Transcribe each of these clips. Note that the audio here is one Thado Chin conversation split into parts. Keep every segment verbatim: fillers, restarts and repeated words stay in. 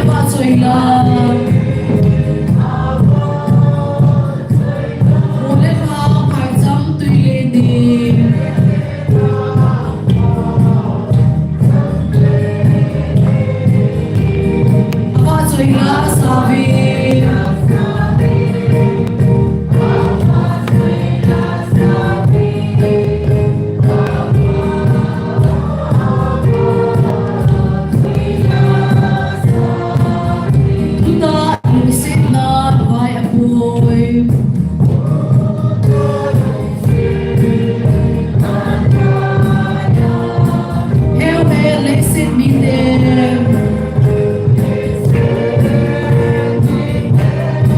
Vahchoi la. Mol le lhang, phaicham tui le ding. Vahchoi la, sauvin. Tuta lungsetna vai apoi. Heu he leiset mite.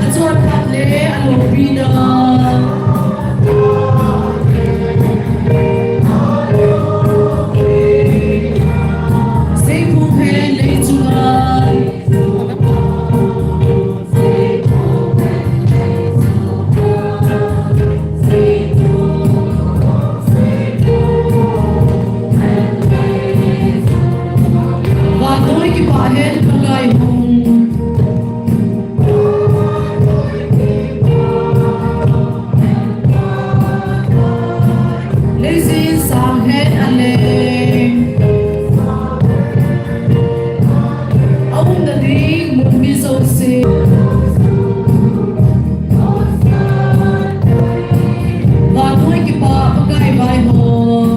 Achonphat le aloupina. Seiphum he leichunga. Vannoi kipah hen Pakai hung. Leiset sang hen aleng. Aumna ding mun mi jouse. Vannoi kipah Pakai vaihom.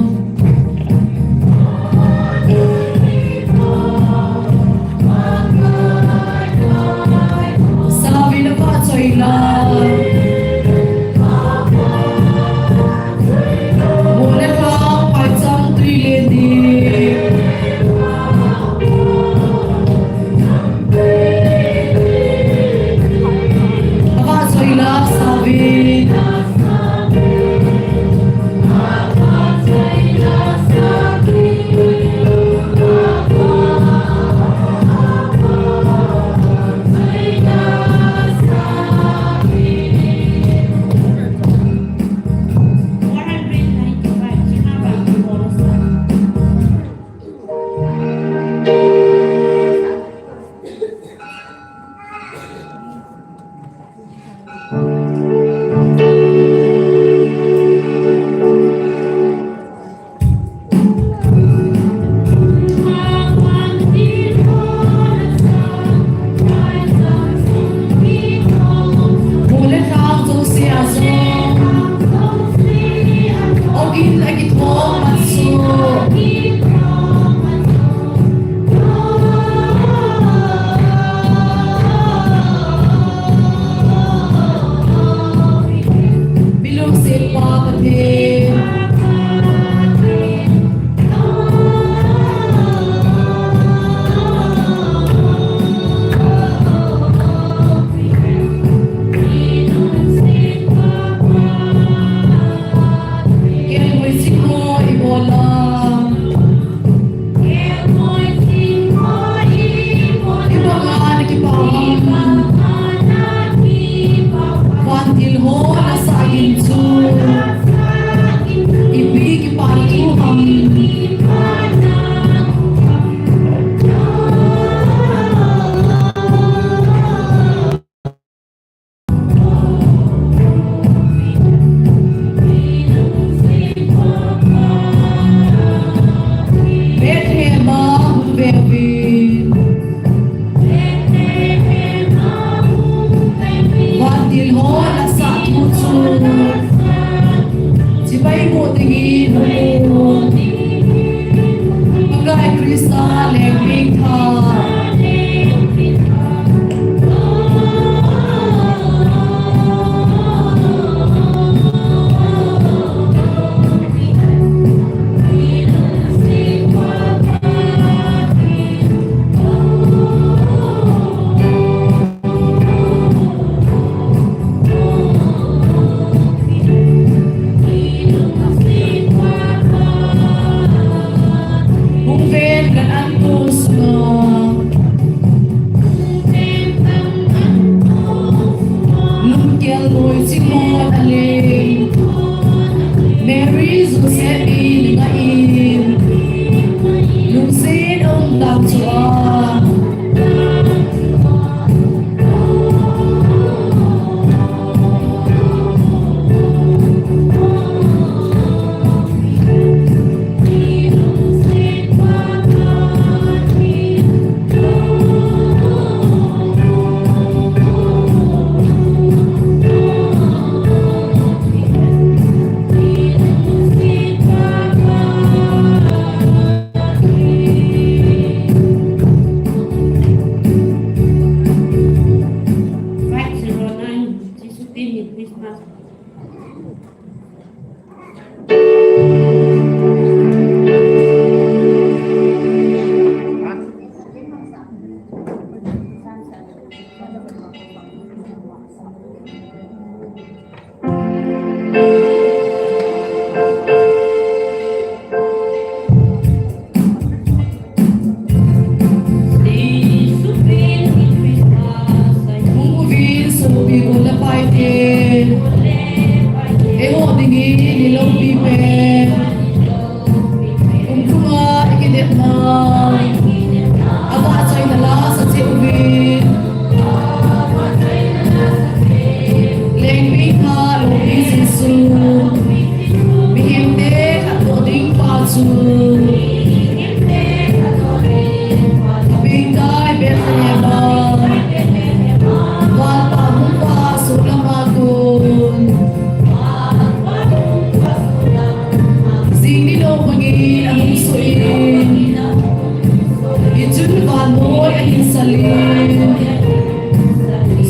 Noi ahin salin,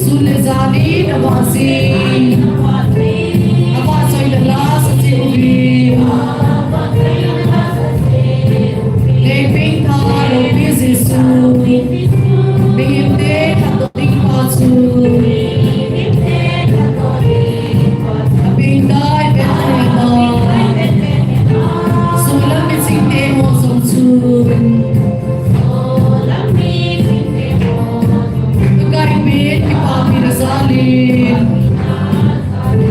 sun le jan in avah jin, avahchoina la asah cheh uvin. Lengpeng tha loupi Jesu, mihemte lhatdoh ding pa chu, apengtai Bethlehem a, solam michingte ho jong chun, Pakai min kipapina jalin,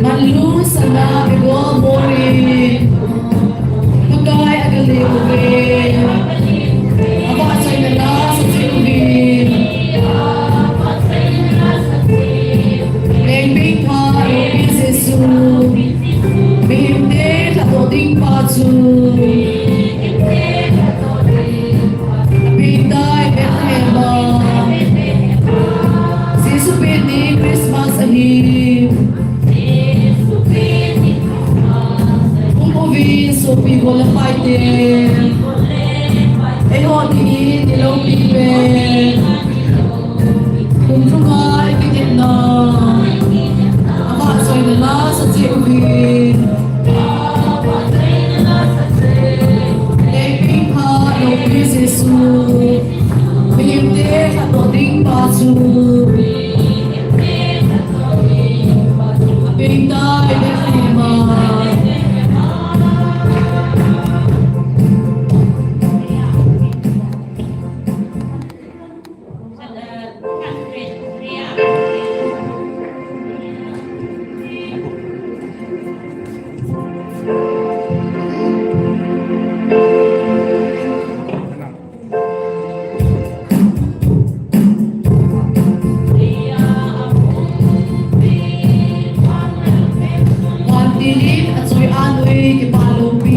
manlu sana bego morin, Pakai agaleng uve, avahchoina la asah cheh uvin. Lengpeng tha loupi Jesu, mihemte lhatdoh ding pa chu, apengtai Bethlehem a, Jesu pen ni Christmas ahi. Hung uvin sopi ho le paite, eiho dingin iloupi pen, kum thum a ikitepna, avahchoina la asah cheh uvin. Lengpeng tha loupi Jesu, mihemte lhatdoh ding pa chu, apengtai Bethlehem a. Vantil in achoi-at u hi kipah loupi.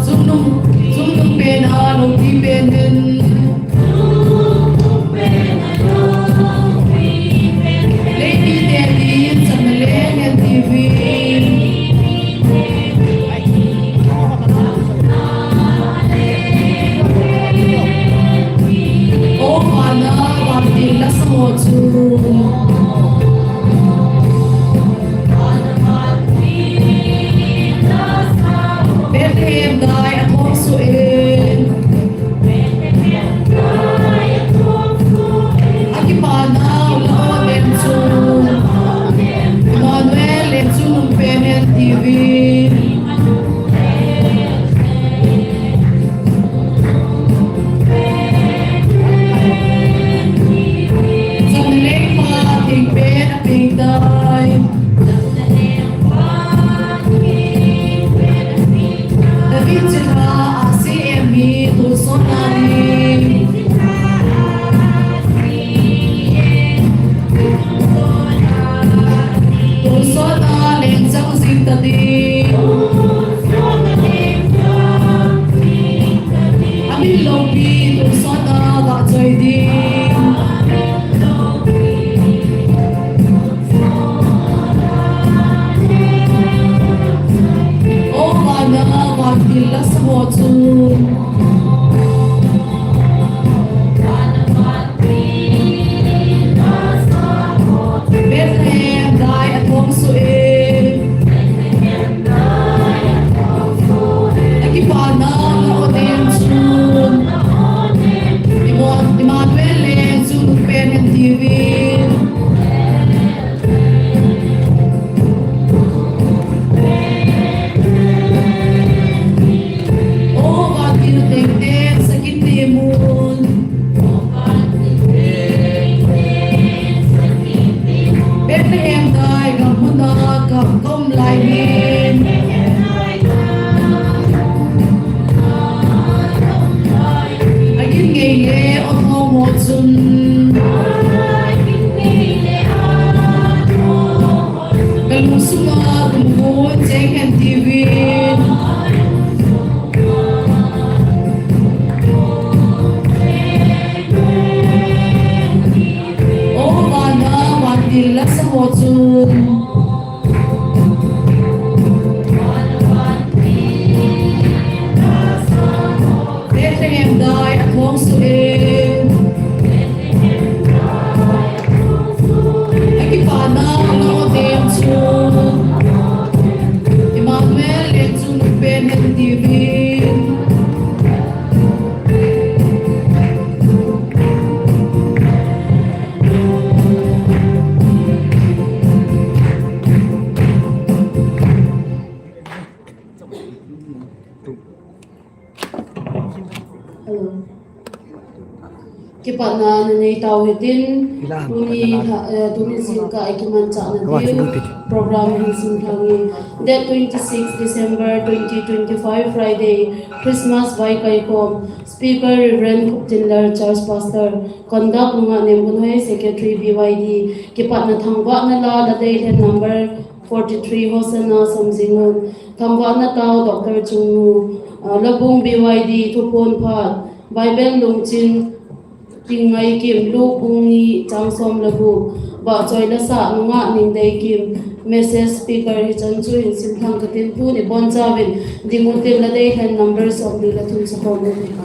Chungnung, chungnung pen a loupi pen in. Lady Daddy, Channel N T V. O vana vantil lasa ho chu, Bethlehem dai athong suh in, akipana u la o leng chu, Emmanuel leng chu nung pen hen tivin. Channel N pa ding pen apeng tai. David chilha a C M hi tonsot na ding. Tonsot na leng chang jing ta ding. Amin loupi tonsot na vahchoi ding. O vana vantil lasa ho chu, Bethlehem dai athong suh in. Akipana u la o leng chun, Emma-, Emmanuel leng chu nung pen hen tivin. O vantil Hello. Kipatna nanei tau hitin, tuni, eh, tuni jingkah i kimanchahna diu program hin simlhang in. Date twenty-six December twenty twenty-five, Friday, Christmas vaikaikhom. Speaker, Reverend Khuptinlal, Church Pastor. Conduct, Nungah Nemgunhoi, Secretary, B Y D. Kipatna thangvahna la, Ladeilhen number forty-three, Hosanna, samjing un. Thangvahna tao, Doctor Chungnu, ah, Labung B Y D, thuphon phat, Bible lungchin, Kinngaikim, Luke bung ni chang som le gup, Vahchoi Lasah, Nungah Ningdeikim, message speaker hichan chu hin simlhang katin, tuni bonchauvin ding utin Ladeilhen number somli le thum sakhom utin.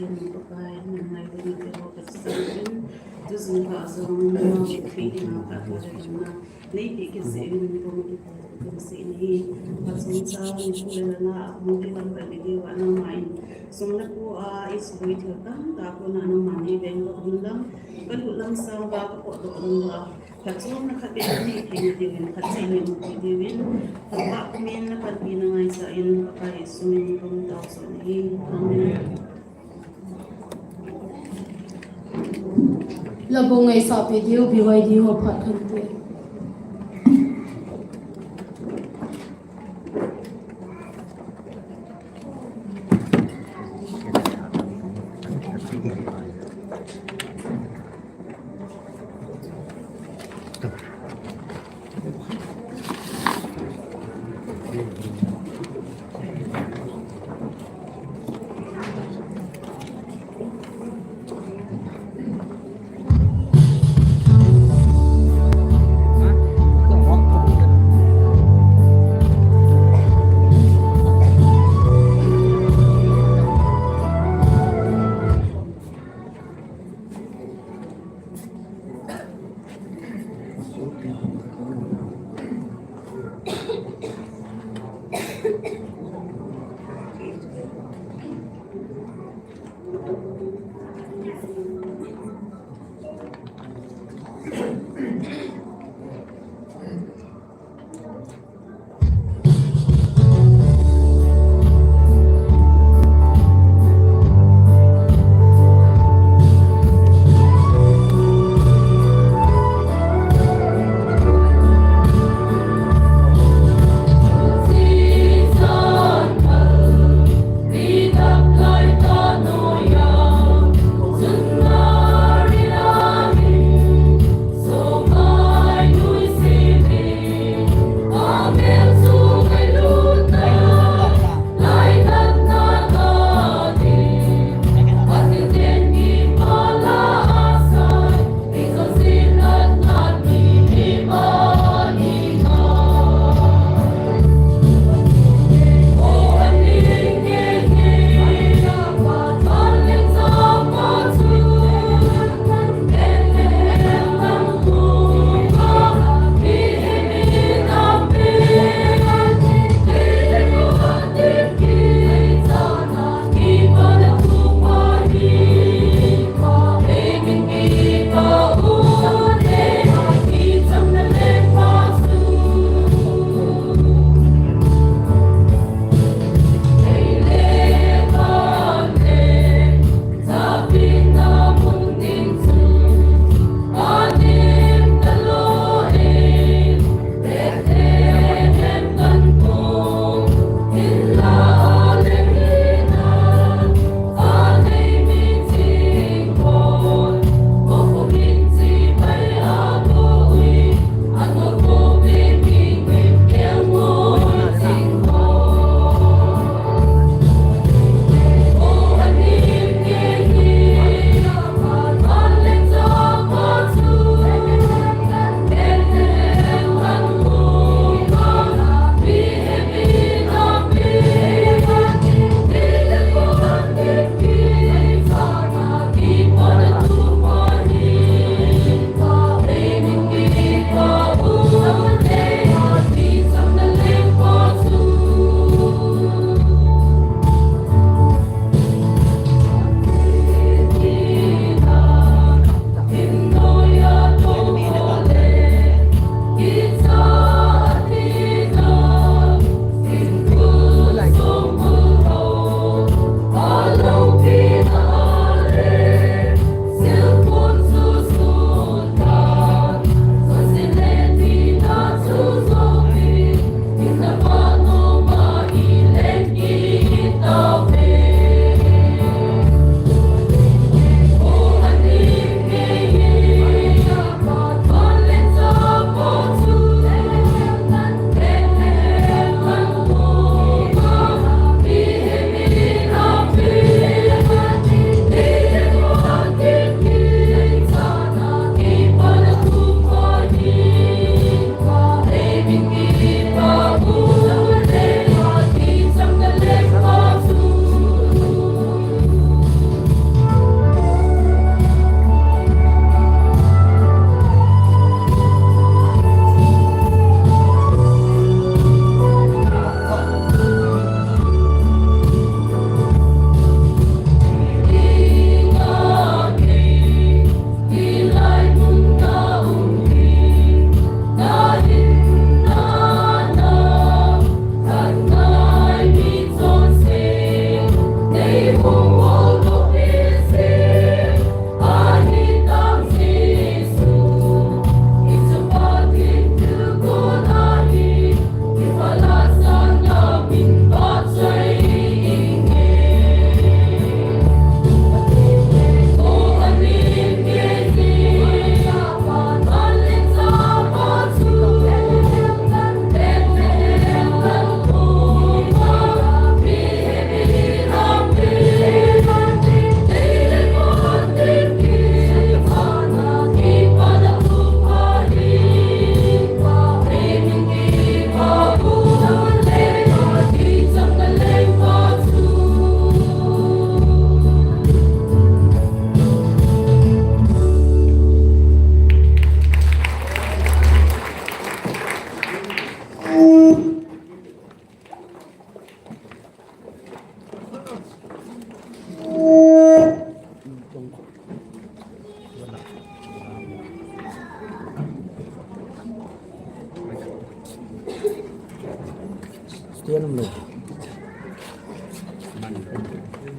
Pakai, nang ngailutna te ho kachisan in, tujing kah jong nangma thei dinga phatthei le damna neipeh kit jeh in, nangma kipa thu kahin sei ahi. Kachung chang nikho le lhana a hung kilam kal kit diuva nangma in sum le pai a eisuboi thil tamtah a kona nangma nei veng kaum lam, kalut lam sang uva kapotdoh lam uva, phatchomna khat beh kanei theina diuvin, phatchomna nei umpi diuvin, Pakai kumin napanpina ngaisah in, Pakai Jesu min in kahung taosah ahi. Amen. Labong ngaisah peh diu, B Y D ho phat khat te.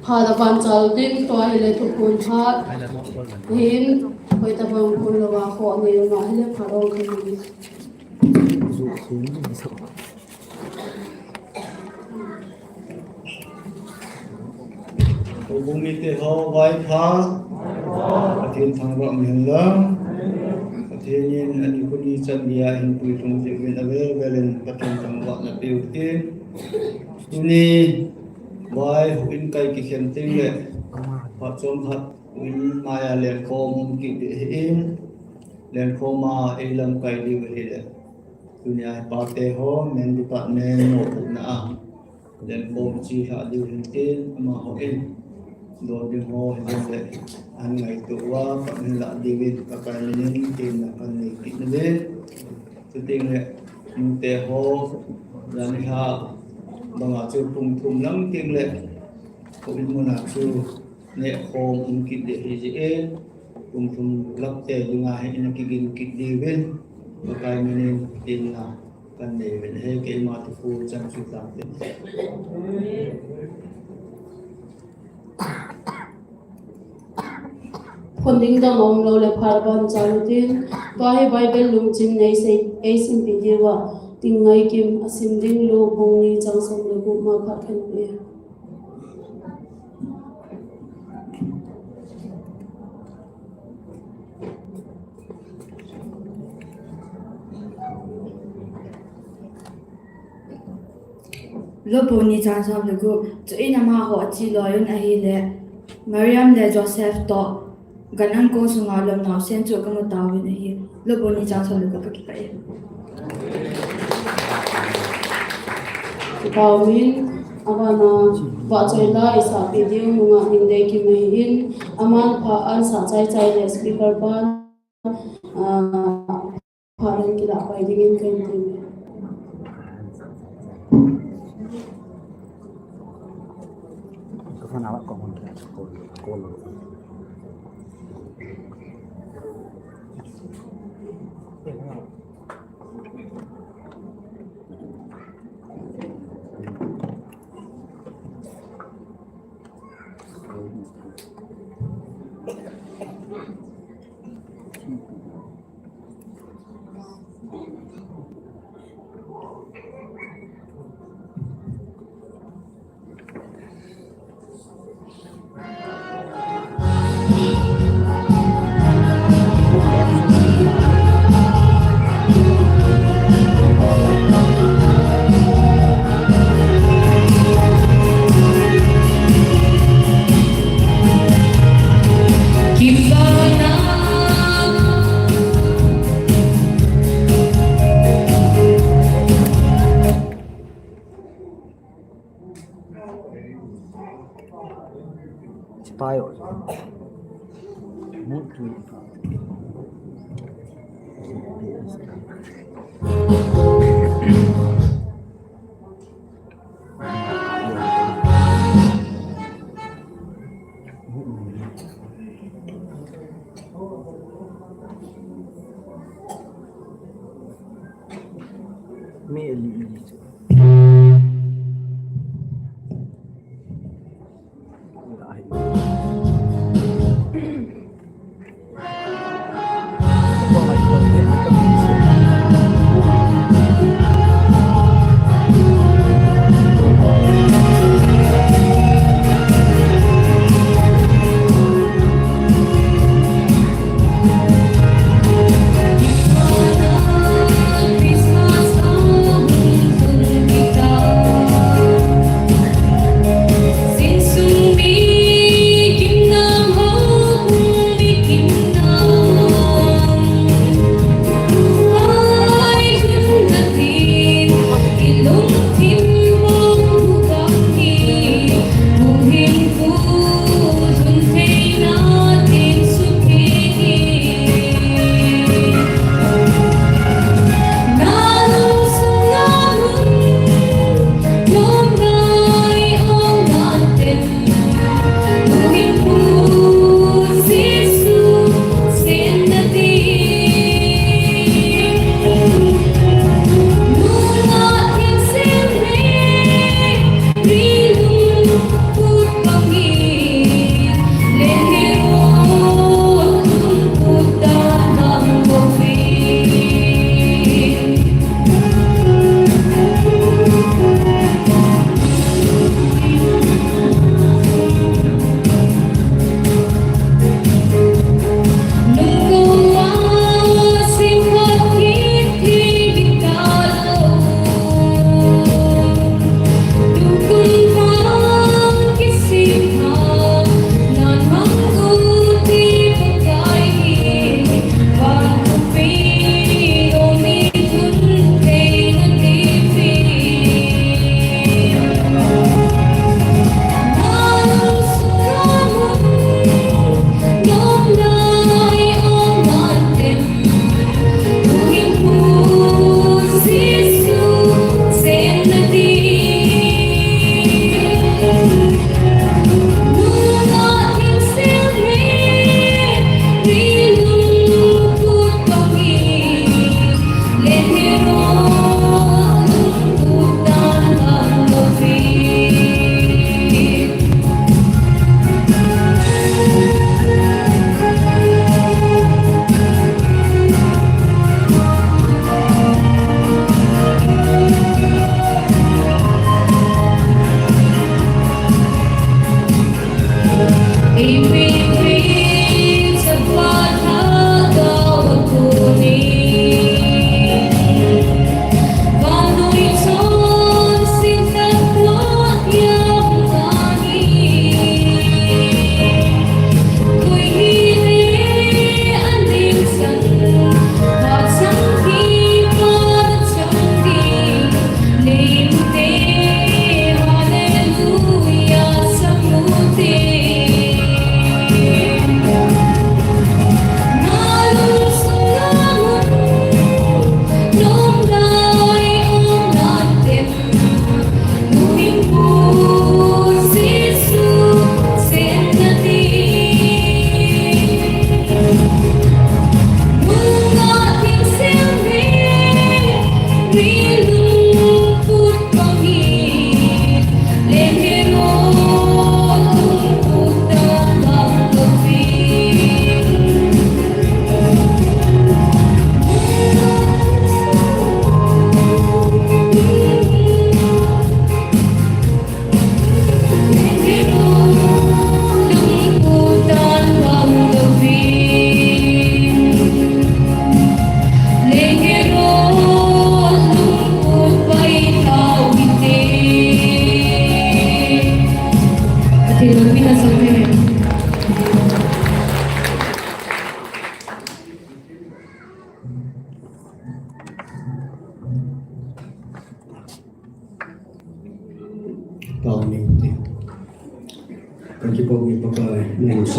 Phat aban chal ding, tua hile thuphon phat. Hin, hoitobang phon louva khoh nei uva hile phat ong khan. Houbung mite ho, vaipha. Pathen thangvah in lang. Pathen in ani kuni chan dia hin puilhung jeh uvin avel vel in Pathen thangvahna peuhen. Tuni vai houin kai kikhen teng le phat chomkhat houin maiya lenkhom um kit ding ahin, lenkhom a eilamkai diu ahile. Tunia hi pate ho, men department mo putna a lenkhom chi lha diu hin tin, amaho in don ding ho hijongle ahin ngaito uva, pan hin lah diuvin Pakai minin tin na kan nei kit nauve. Chuteng le nute ho, jan lha banga chu pung thum lang teng le houin muna chu nehkhom um kit ding ahi jeh in, pung thum lang te dinga hi ina kigin kit diuvin, Pakai minin tin na kan nei uvin ahi. Keima thuphon chan chu tante. Phon ding dang umlou le phat aban chal utin, tua hi Bible lungchim nei sei, ei simpi diuva, Tingngai Kim asim ding Luke bung ni chang som le gup ma khat khen uve. Luke bung ni chang som le gup, chuin amaho ache loi un ahile, Mariam le Joseph toh, gan ankong sunga lomnao sen chu kamu tauvin ahi. Luke bung ni chang som le gup, kakipah e. Kipah umin, abana, vahchoi la isahpeh diu nungah Minlei Kim ahin, aman phat asah chai chai le speaker pan, ah, phat ahin kilah pai dingin kahin temme.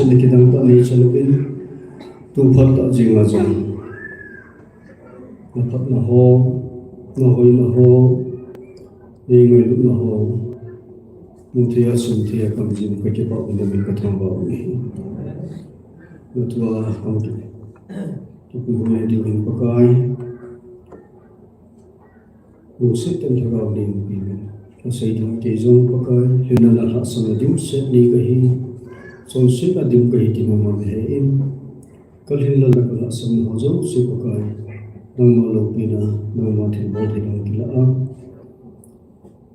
Kidang tah nei chan uvin, tu phat tah jing a jong, na phatna ho, na hoina ho, nei ngailutna ho, mu thei a, sim thei a, kam jing ka kipah uvin, na min ka thangvah u ahi. Na thu a kam ki, kipuihoina diuvin Pakai, lungset tah in lhagao nei umpi uvin. Ka sei ding kei jong Pakai, lhinna lhahsamna dimset nei kahi. Chonsetna dim kahi ti nangman nahe in. Ka lhinna le ka lhahsamna ho jouse Pakai, nangma loupina, nangma thilbol thei ding kilah a,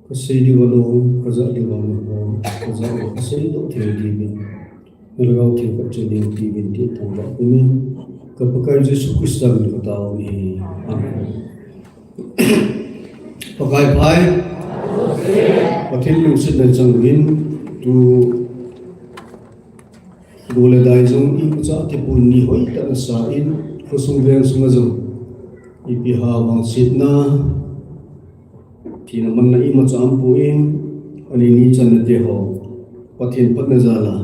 ka sei diu va lou, ka jah diu va lou, ka jah uva ka seidoh thei diuvin, na Lhagao Theng khat chun nei umpi uvin ti thangvah uvin, ka Pakai Jesu Christa min in ka tao u ahi. Amen. Pakai phat, Pathen lungsetna chang uvin, tu go le dai jong imacha tipon ni hoitah in asa in, khosung veng sunga jong ipi ham vangsetna, thina manna imacha aumpoi, ani ni channa te ho Pathen phatna jal a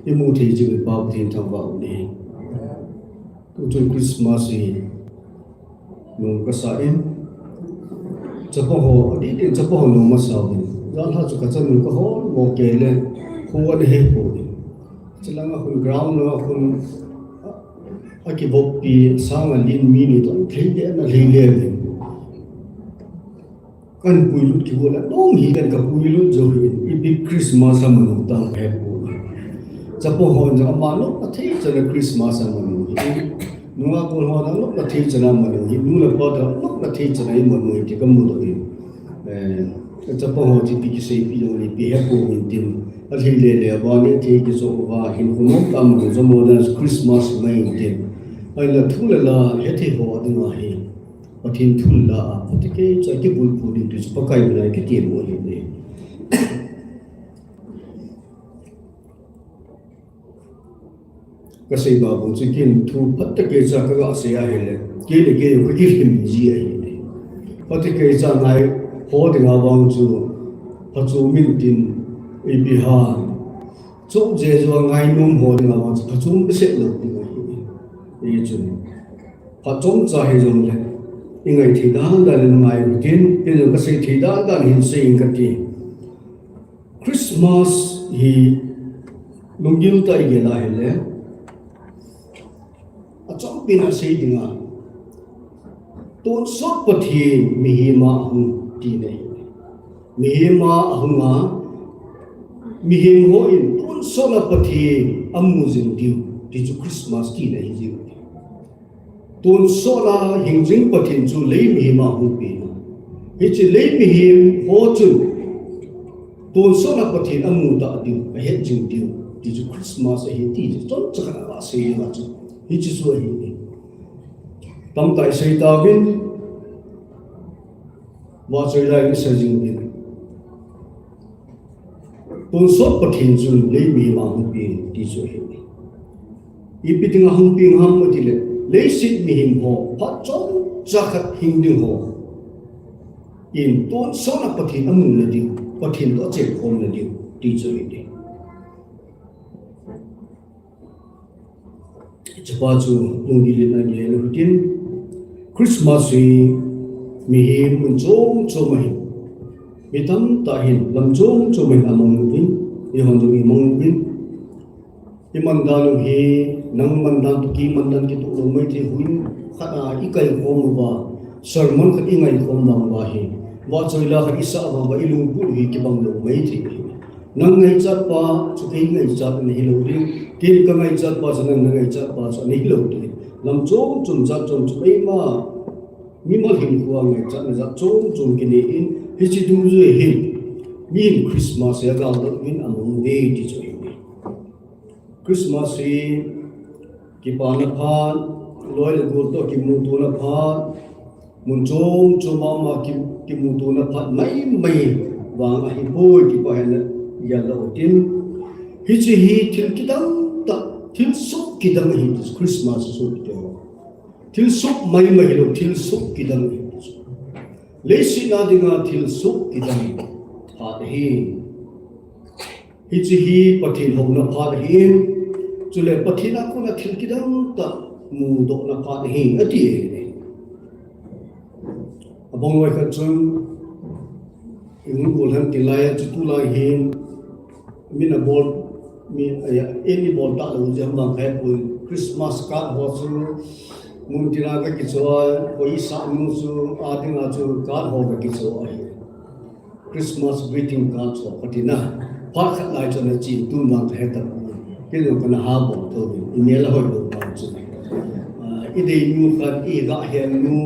imu thei jing u Pa Pathen thangvah u ahi. Tuchung Christmas hi nung kasa in, chapang ho, adih dih in chapang ho nung masa uvin. Jan lha chu kachan nung kahol mo kei le, khu ana he pouvin. Chulanga khun ground langa khun, a, akivoppi sanga len mi ni toh thei le, ana lhei le uvin. Kan puilut kihol a, nung hi kan ka puilut jou hi, ipi Christmas a manu tam he pu. Chapang hon jong ama nopna thei chan a Christmas a manu hi. Nungah kon hon jong nopna thei chan a manu hi. Nu le pa jong nopna thei chan a manu hi ti ka mudoh in. Eh, chapang ho chu ipi kiseipi jong le ipi he pu min tin. Alhei le le uva le thei kichoh uva hin khun nom ta manu jong modern Christmas mai tin. Ahinla thu le la hethei ho dinga hi. Pathen thu la a, phatecha kibulphu ding ti chu Pakai mina kitiem u ahi ne. Ka sei ba bou chu ken thu phatecha ka ga sei ahile, kei le kei ka kilhem ji ahi ne. Phatecha ngai ho dinga vang chu, phachu min tin, ipi ham. Chu je jo a ngainom ho dinga vang chu phachom behseh lou ding ahi. Hichun, phachomcha hijongle, i ngai thei dan dan in ngai u tin, ken jong ka sei thei dan dan hin sei inge kati. Christmas hi lunggil tah a i gel a ahile, Achompi in asei dinga, tonsot Pathen mihem a ahung tina ahi. Mihem a ahung a, mihem hon tonsot a Pathen amu jing diu, ti chu Christmas tina ahi jing. Tonsot a hing jing Pathen chu lei mihem a ahung pen a. Hiche lei mihem ho chun, tonsot a Pathen amu ta diu, ahet jing diu, ti chu Christmas ahi ti chu chomcha khat a sei dinga chu. Hiche chu ahi. Tamtah i sei tauvin, vahchoi lai i sei jing uvin. Tonsot Pathen chun lei mihem a hung pen ti chu ahi. Ipi dinga hung pen ham atile, leiset mihem ho, phat chomcha khat hing ding ho in tonsot a Pathen amu na diu, Pathen toh achenkhom na diu, ti chu ahi. Chupa chu lunggil in agel u hitin, Christmas hi mihem mun chom chom ahin, mi tamtah hin lam chom chom ahin amang uvin, eihon jong imang uvin. Iman dan u hi, nang man dan toh kei man dan kitoh lou maithei, hun khat a ikai khom uva, sermon khat ingai khom vang uva hi, vahchoi la khat isah vang uva, ilungput u hi kibang lou maithei. Nang ngaichat pa chu kei ngaichat ana hilou ding. Kei ka ngaichat pa chu nang na ngaichat pa chu ana hilou ding. Lam chom chom jat chom chom eima mimal hinkho a ngaichatna jat chom chom kinei in, hiche dungjui hin, mi hin Christmas hi agaldoh uvin amang uve ti chu ahi. Christmas hi kipana phat, loi le gol toh kimutona phat, mun chom chom a ama ki, kimutona phat maimai vang ahipoi ti pa hin gel lou tin. Hiche hi thil kidang tah, thil soh kidang ahi Christmas soh kidang. Thil soh maimai hilou, thil soh kidang ahi. Leiset a dinga thil soh kidang phat ahi. Hiche hi Pathen houna phat ahin, Chule Pathen a kona thil kidang tah mudohna phat ahi, ati e. Abang loi khat chun, i hung bol hen ti lai a chu tulai hin, min a bol, mi, aya, emi bol ta lo jeh ham vang kha poi, Christmas card ho chu, mun tina ka kicho a, koi sa nu chu, a dinga chu card ho ka kicho ahi. Christmas greeting card ho ka tina. Phat khat lai chun a chin tun vang ka he ta. Kei jong kana ha bol to. Email a hoi bol vang chu. Ah, i dei nu khat, i ga hen nu,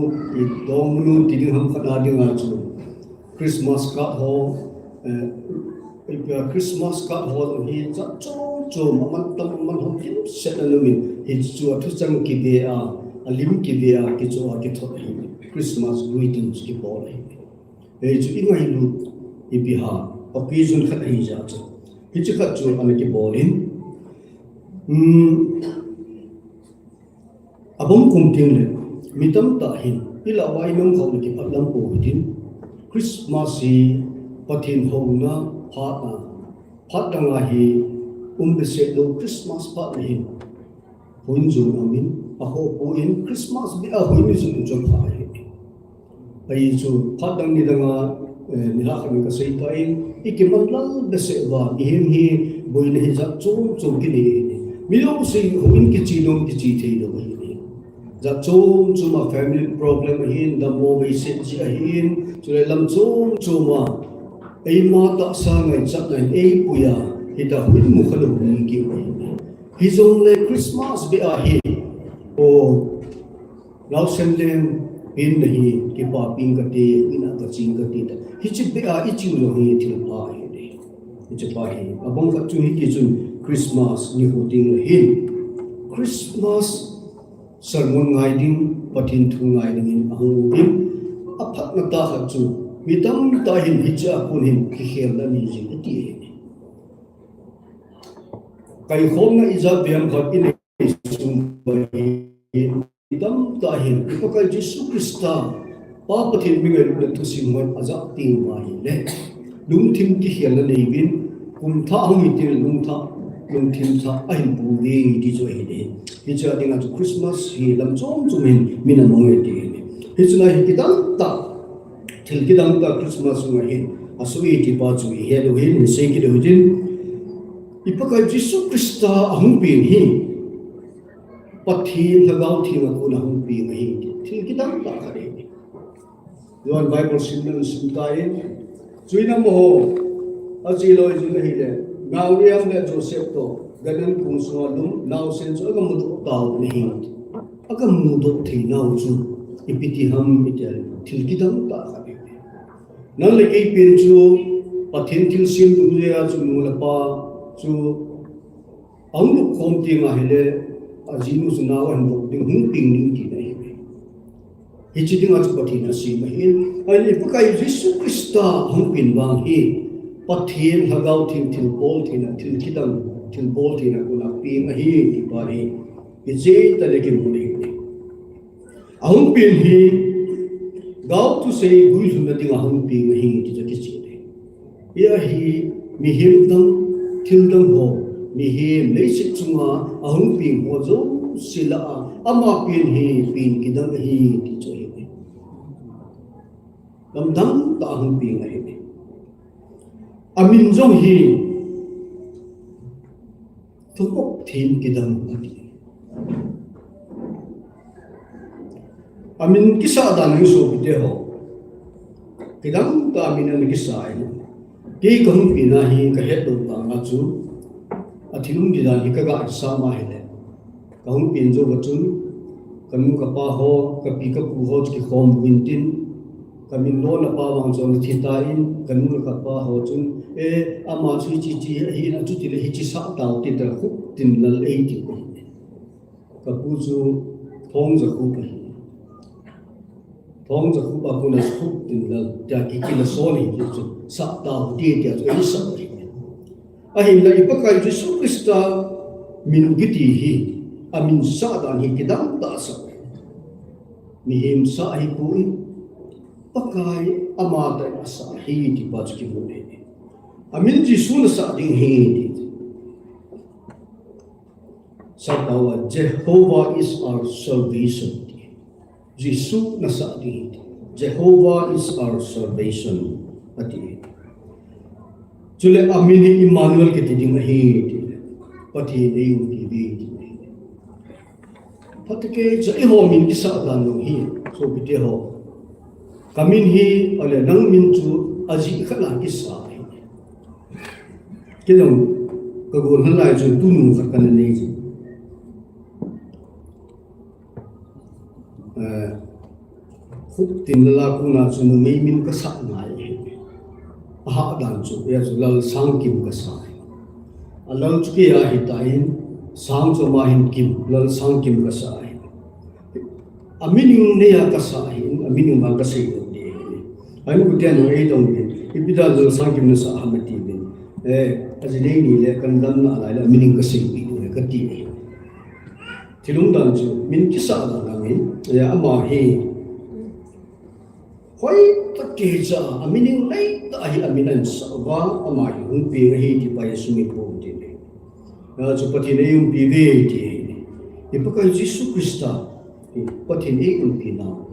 i dong nu, ti ding ham khat a dinga chu. Christmas card ho, eh, Christmas card ho hi jat chom chom, aman tam, aman hom kimset a um in, hichu a thuchang kibe a, a lim kibe a, kicho a kithot ahi. Christmas greetings kibol ahi. Hichu i ngailut, ipi ham, occasion khat ahi jeh chun. Hichu khat chu ana kibol in. Hmm. Abang kum ding le, mi tamtah hin, i lah uva i nom khom le kipah lam pou hitin, Christmas hi Pathen houna phat a, phat dang a hi um behseh lou Christmas phat le hin, houin jong aum in, a ho pou in Christmas beh a houin jong chom pha ahi. Ahi chu, phat dang ni dang a, eh, nilhah khat in ka sei tan, i kiman lal behseh uva, mihem hi boina hi jat chom chom kinei. Mi jouse houin kiche nom kiche thei lou ahi. Jat chom chom a family problem ahin, dammo beiset jeh ahin, chule lam chom chom a, eima tahsa ngaichat nan eipui a, hitia houin mu kha lou ni ki ahi. Hijongle Christmas beh a hi, o, Naosen leng, hin na hi, kipapi ing kate, in a ka ching kate ta. Hiche beh a i ching lou hi thil pha ahi de. Hiche pha hi. Abang khat chu hiti chun Christmas ni ho ding le hin. Christmas sermon ngai ding, Pathen thu ngai ding in ahung in. Aphatna tah khat chu, mi tamtah hin hiche a kon hin kikhelna nei jing ati ahi. Kaikhomna ijat beh ham khat i nei sung uva hi, mi tamtah hin, i Pakai Jesu Christa, Pa Pathen mi ngailutna thusim hoi ajah teng uva ahile, lungthim kikhelna nei uvin, kum thah hung hi teng lungthah, lungthim thah ahin pou uve ti chu ahi de. Hiche a dinga chu Christmas hi lam chom chom hin min amang e ti ahi. Hiche lai hi kidang tah, thil kidang tah Christmas sunga hin asoh e ti pa chu i het u hin, i sei kit u hitin, i Pakai Jesu Christa ahung peng hi, Pathen Lhagao Theng a kon ahung peng ahi, thil kidang tah khat ahi. Johan Bible simna sim tan, chuin amaho, ache loi jin ahile, Mariam le Joseph toh, gan an kong sunga lum, naosen chu aga mudoh tauvin ahi. Aga mudoh thei nau chu, ipi ti ham itile, thil kidang tah khat ahi. Nang le kei pen chu, Pathen thilsem dungjui a chu nu le pa chu, ahung lupkhom teng ahile, ajinu chu nao ahin doh ding, hung peng ding tina ahi. Hiche dinga chu Pathen asem ahin, ahile Pakai Jesu Christa ahung peng vang hi, Pathen Lhagao Theng thilbol theina, thil kidang, thilbol theina kona peng ahi, ti pa hi, ijeh tah le kimu ahi. Ahung peng hi, gaothusei guilhunna dinga ahung peng ahi, ti chu kicheh e. Hia hi, mihem dang, thil dang ho, mihem leiset chunga ahung peng ho jouse lah a, ama pen hi, pen kidang ahi, ti chu ahi. Lamdang tah a ahung peng ahi. Amin jong hi, thumop them kidang ati. Amin kisah dan hi sopite ho, kidang tah a min ana kisah ahi. Kei kahung penna hi kahet lou vanga chu, athil um di dan hi kaga sah ma ahile, kahung pen jou va chun, kanu kapa ho, kapi kapu ho chu kikhom uvin tin, kamin lona pa vang chu ana thi tan, kanu kapa ho chun, e, ama chu hiche hiche ahin, achutile hiche sah tau tin, ti khup tin lal eiti. Kapu chu Thongjakhup ahi. Thongjakhup a kona khup tin lal, tia kikila son ahi chu, sah tau ti, tia chu eisah ahi. Ahinla i Pakai Jesu Christa min kiti hi, amin sah dan hi kidang tah sah. Mihem sah ahipoi, Pakai amatah in asah ahi ti pa chu kimu ahi. Amin Jesu nasah ding ahi ti. Sappao a, "Jehovah is our salvation," ti. Jesu nasah ding hi. "Jehovah is our salvation," ati. Chule amin hi Emmanuel kiti ding ahi, ti. Pathen eiumpi uve, ti. Phatecha, eiho min kisah dan jong hi, sopite ho. Kamin hi, ale nang min chu ajeh khat a kisah ahi. Kei jong, kagol hal lai chun tunu khat kana nei chu. Eh, Khuptin lala kona chu numei min kasah ngai ahi. Ahah dan chu, hia chu Lalsangkim kasah ahi. Alal chu kei ahitan, Sang chu ama hin Kim, Lalsangkim kasah ahi. Amining neiya kasah ahi, amining vang kasei lou ding ahi. Ahin uten jong eidong uvin, ipi dan Lalsangkim nasah ham atiuvin. Eh, aji nei ni le kana damna lai le amining kaseipeh diu ahi kati ahi. Thil umdan chu, min kisah dan amin, eh, ama hi. Hoitah kei cha, amining leitah hi amin ahin sah uva, ama hi hung peng ahi ti pa hi sumil pou tin ahi. Hia chu Pathen eiumpi uve ti ahi. I Pakai Jesu Christa, Pathen eiumpi nau.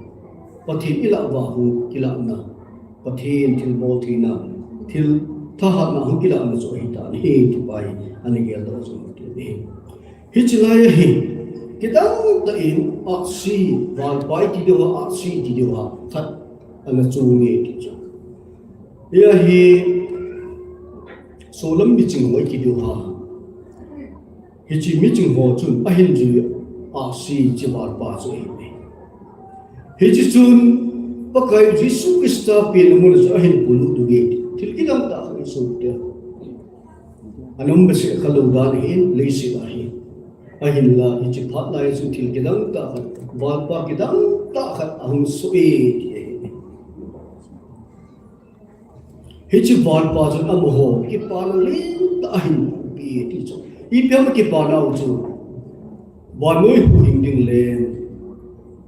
Pathen ilah uva hung kilahna. Pathen thilbol theina. Thil thahatna hung kilahna chu ahitan ahi ti pa hi ana geldoh chu ahi. Hiche lai a hin, kidang tah in ahsi, valpa iti diu ham, ahsi iti diu ham, khat ana chong e ti chu. Hia hi, solam miching ho iti diu ham. Hiche miching ho chun ahin jui ahsi hiche valpa chu ahi. Hiche chun Pakai Jesu Christa penna mun a chu ahin polut uve. Thil kidang tah khat ahi sopite. Ana um behseh khalou dan ahin, leiset a hin. Ahinla, hiche phat lai a chun thil kidang tah khat, valpa kidang tah khat ahung soh e ti ahi. Hiche valpa chun amaho kipana lentah ahin pe e ti chu. Ipi ham kipana u chu. Vannoi huhhing ding leng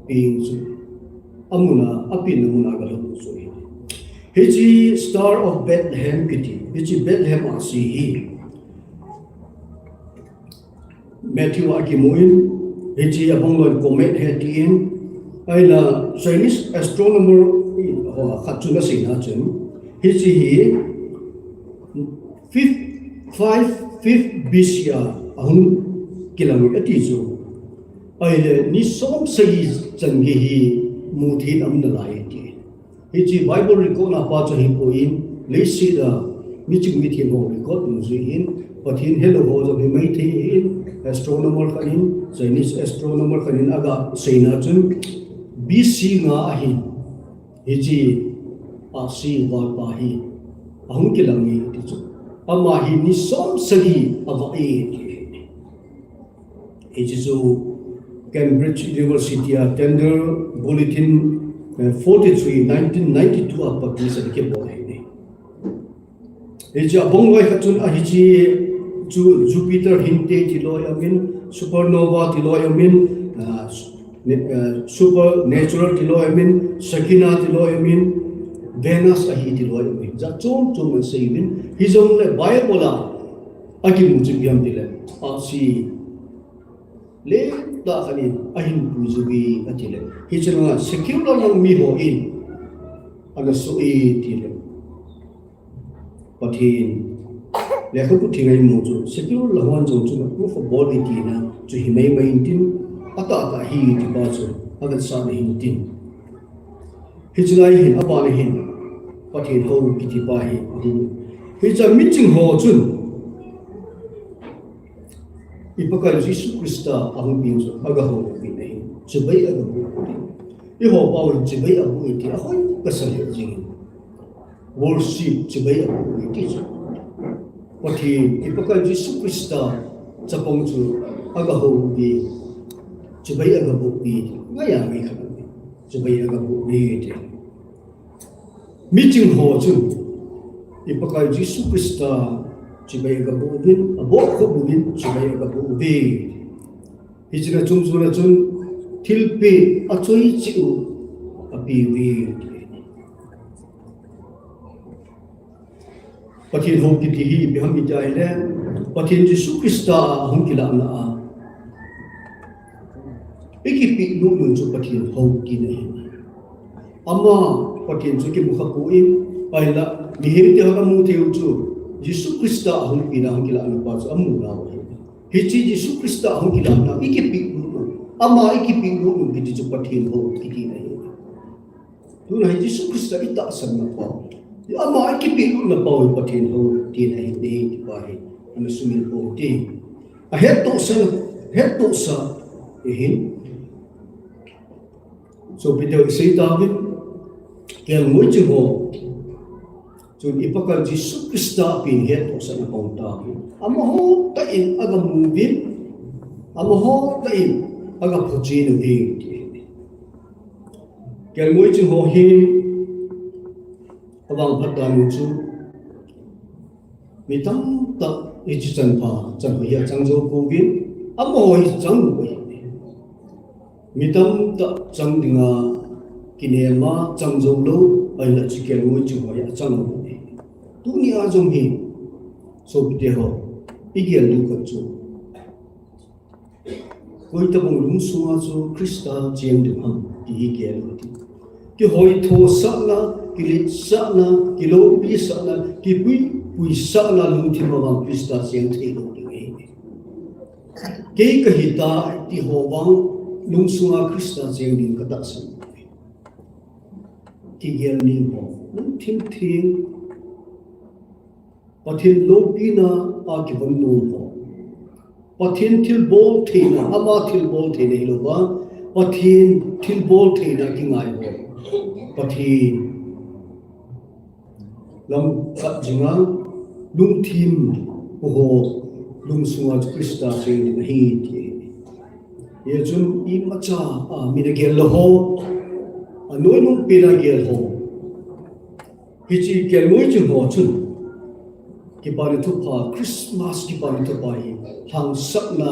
peng chu. Amun a, apenna mun a agalhung chu ahi. Hiche Star of Bethlehem kiti, hiche Bethlehem ahsi hi. Matthew a kimun, hiche abang loi comet ahi tin, ahinla Chinese astronomer ho khat chun aseina chun, hiche hi fifth, five fifth B C a ahung kilang ati chu. Ahile ni som sagi chan gei hi muthei in aum nalai ati. Hiche Bible record na pa chu ahipoi, leiset a miching mithem ho record um jui in, Pathen helou ho jong himai thei in, astronomer khat in, Chinese astronomer khat in aga seina chun B C nga a hin, hiche ahsi valpa hi ahung kilang e ti chu. Ama hi ni som sagi avah e ti. Hiche chu Cambridge University a Tyndale Bulletin, eh, forty-three, nineteen ninety-two a publish ana kibol ahi. Hiche abang loi khat chun a hiche chu Jupiter hinte ti loi aumin, supernova ti loi aumin, ah, ne-, ah, supernatural ti loi aumin, Shekinah ti loi aumin, Venus ahi ti loi aumin. Jat chom chom ana seiyuvin, hijongle Bible a akimu chu ipi ham tile, ahsi lentah khat in ahin puiju ve atile. Hiche langa secular lang mi hon ana soh e tile. Pathen lekhabu theng a imu chu secular lang hon jong chun approve abol e tina chu himai mai intin, atahtah ahi ti pa chu avetsahna hintin. Hiche lai hin, abana hin, Pathen hou kiti pa hi, hiche miching ho chun, i Pakai Jesu Christa ahung peng chu, agahou uvin ahi, chibai agaboh uvin. Eiho pao hin chibai aboh e ti, ahoi kasa lheh jeng in. Worship chibai aboh e ti chu. Pathen, i Pakai Jesu Christa chapang chu, agahou uve, chibai agaboh uve, ngai a ngai khat uve. Chibai agaboh uve ti. Miching ho chun, i Pakai Jesu Christa chibai agaboh uvin, aboh khop uvin, chibai agaboh uve. Hiche na chungchon a chun, thilpeh achoi cheh u apeuve. Pathen hou kiti hi ipi ham itile, Pathen Jesu Christa a hung kilahna a, Ikipehlut nu chu Pathen hou tina ahi. Ama Pathen chu kimu khapoi, ahinla mihem te ho kamu thei u chu Jesu Christa ahung pina, ahung kilahna pa chu amu nau ahi. Hiche Jesu Christa ahung kilahna ikipehlut nu, ama ikipehlut nu kiti chu Pathen hou kiti ahi. Tuna hi Jesu Christa itahsanna pau, ama ikipehlutna pau hi Pathen hou tina ahi, ti pa hi ana sumil pou hite. Ahettohsa, hettohsa ahin. Sopite ho, isei tauvin, kelngoi ching ho chun i Pakaiyu Jesu Christa pen hettohsahna pang tauvin. Amaho tah in aga mu uvin, amaho tah in aga phuchen uvin, ti. Kelngoi ching ho hi avangphat dan u chu mi tamtah hiche chanpha, chanpha hi achang jou pouvin, amaho hi chang u ahi. Mi tamtah chang dinga kinem a chang jou lou, ahinla hiche kelngoi ching ho hi achang u ahi. Tunia jong hi, sopite ho, igel diu khat chu, koi tobang lungsunga chu Christa cheng ding ham ti hi gel u hite. Kihoithosahna, kiletsahna, kiloupisahna, kipuipuisahna lungthim a vang Christa cheng thei lou ding ahi. Kei kahitai ti ho vang lungsunga Christa cheng ding katahsan. Kigel ning ho, lungthim theng, Pathen loupina a kivon nom ho, Pathen thilbol theina, ama thilbol theina hilouva, Pathen thilbol theina kingai ho, Pathen lam khat jinga lungthim pu ho lungsunga chu Christa cheng ding ahi, ti. Hijeh chun imacha a min agel lou ho, anoinung pen a gel ho, hiche kelngoi ching ho chun kipana thupha, Christmas kipana thupha hi lhangsahna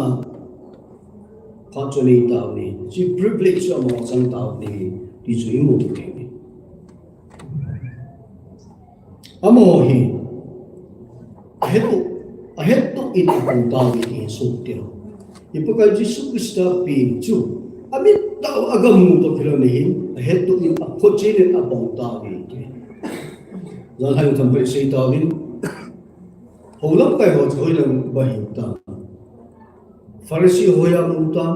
phat chu anei tauve, hiche privilege chu amaho chang tauve, ti chu imu thei. Amaho hi ahettoh, ahettoh in apang tauve ti hi sopite ho. I Pakaiyu Jesu Christa pen chu amit tah a aga mu toh kilhon ahin, ahettoh in aphuchen in apang tauve ti. Janhi themkhat isei tauvin, hou lamkai ho chu hoilang ba hitam? Pharisee ho hoiya mu tam?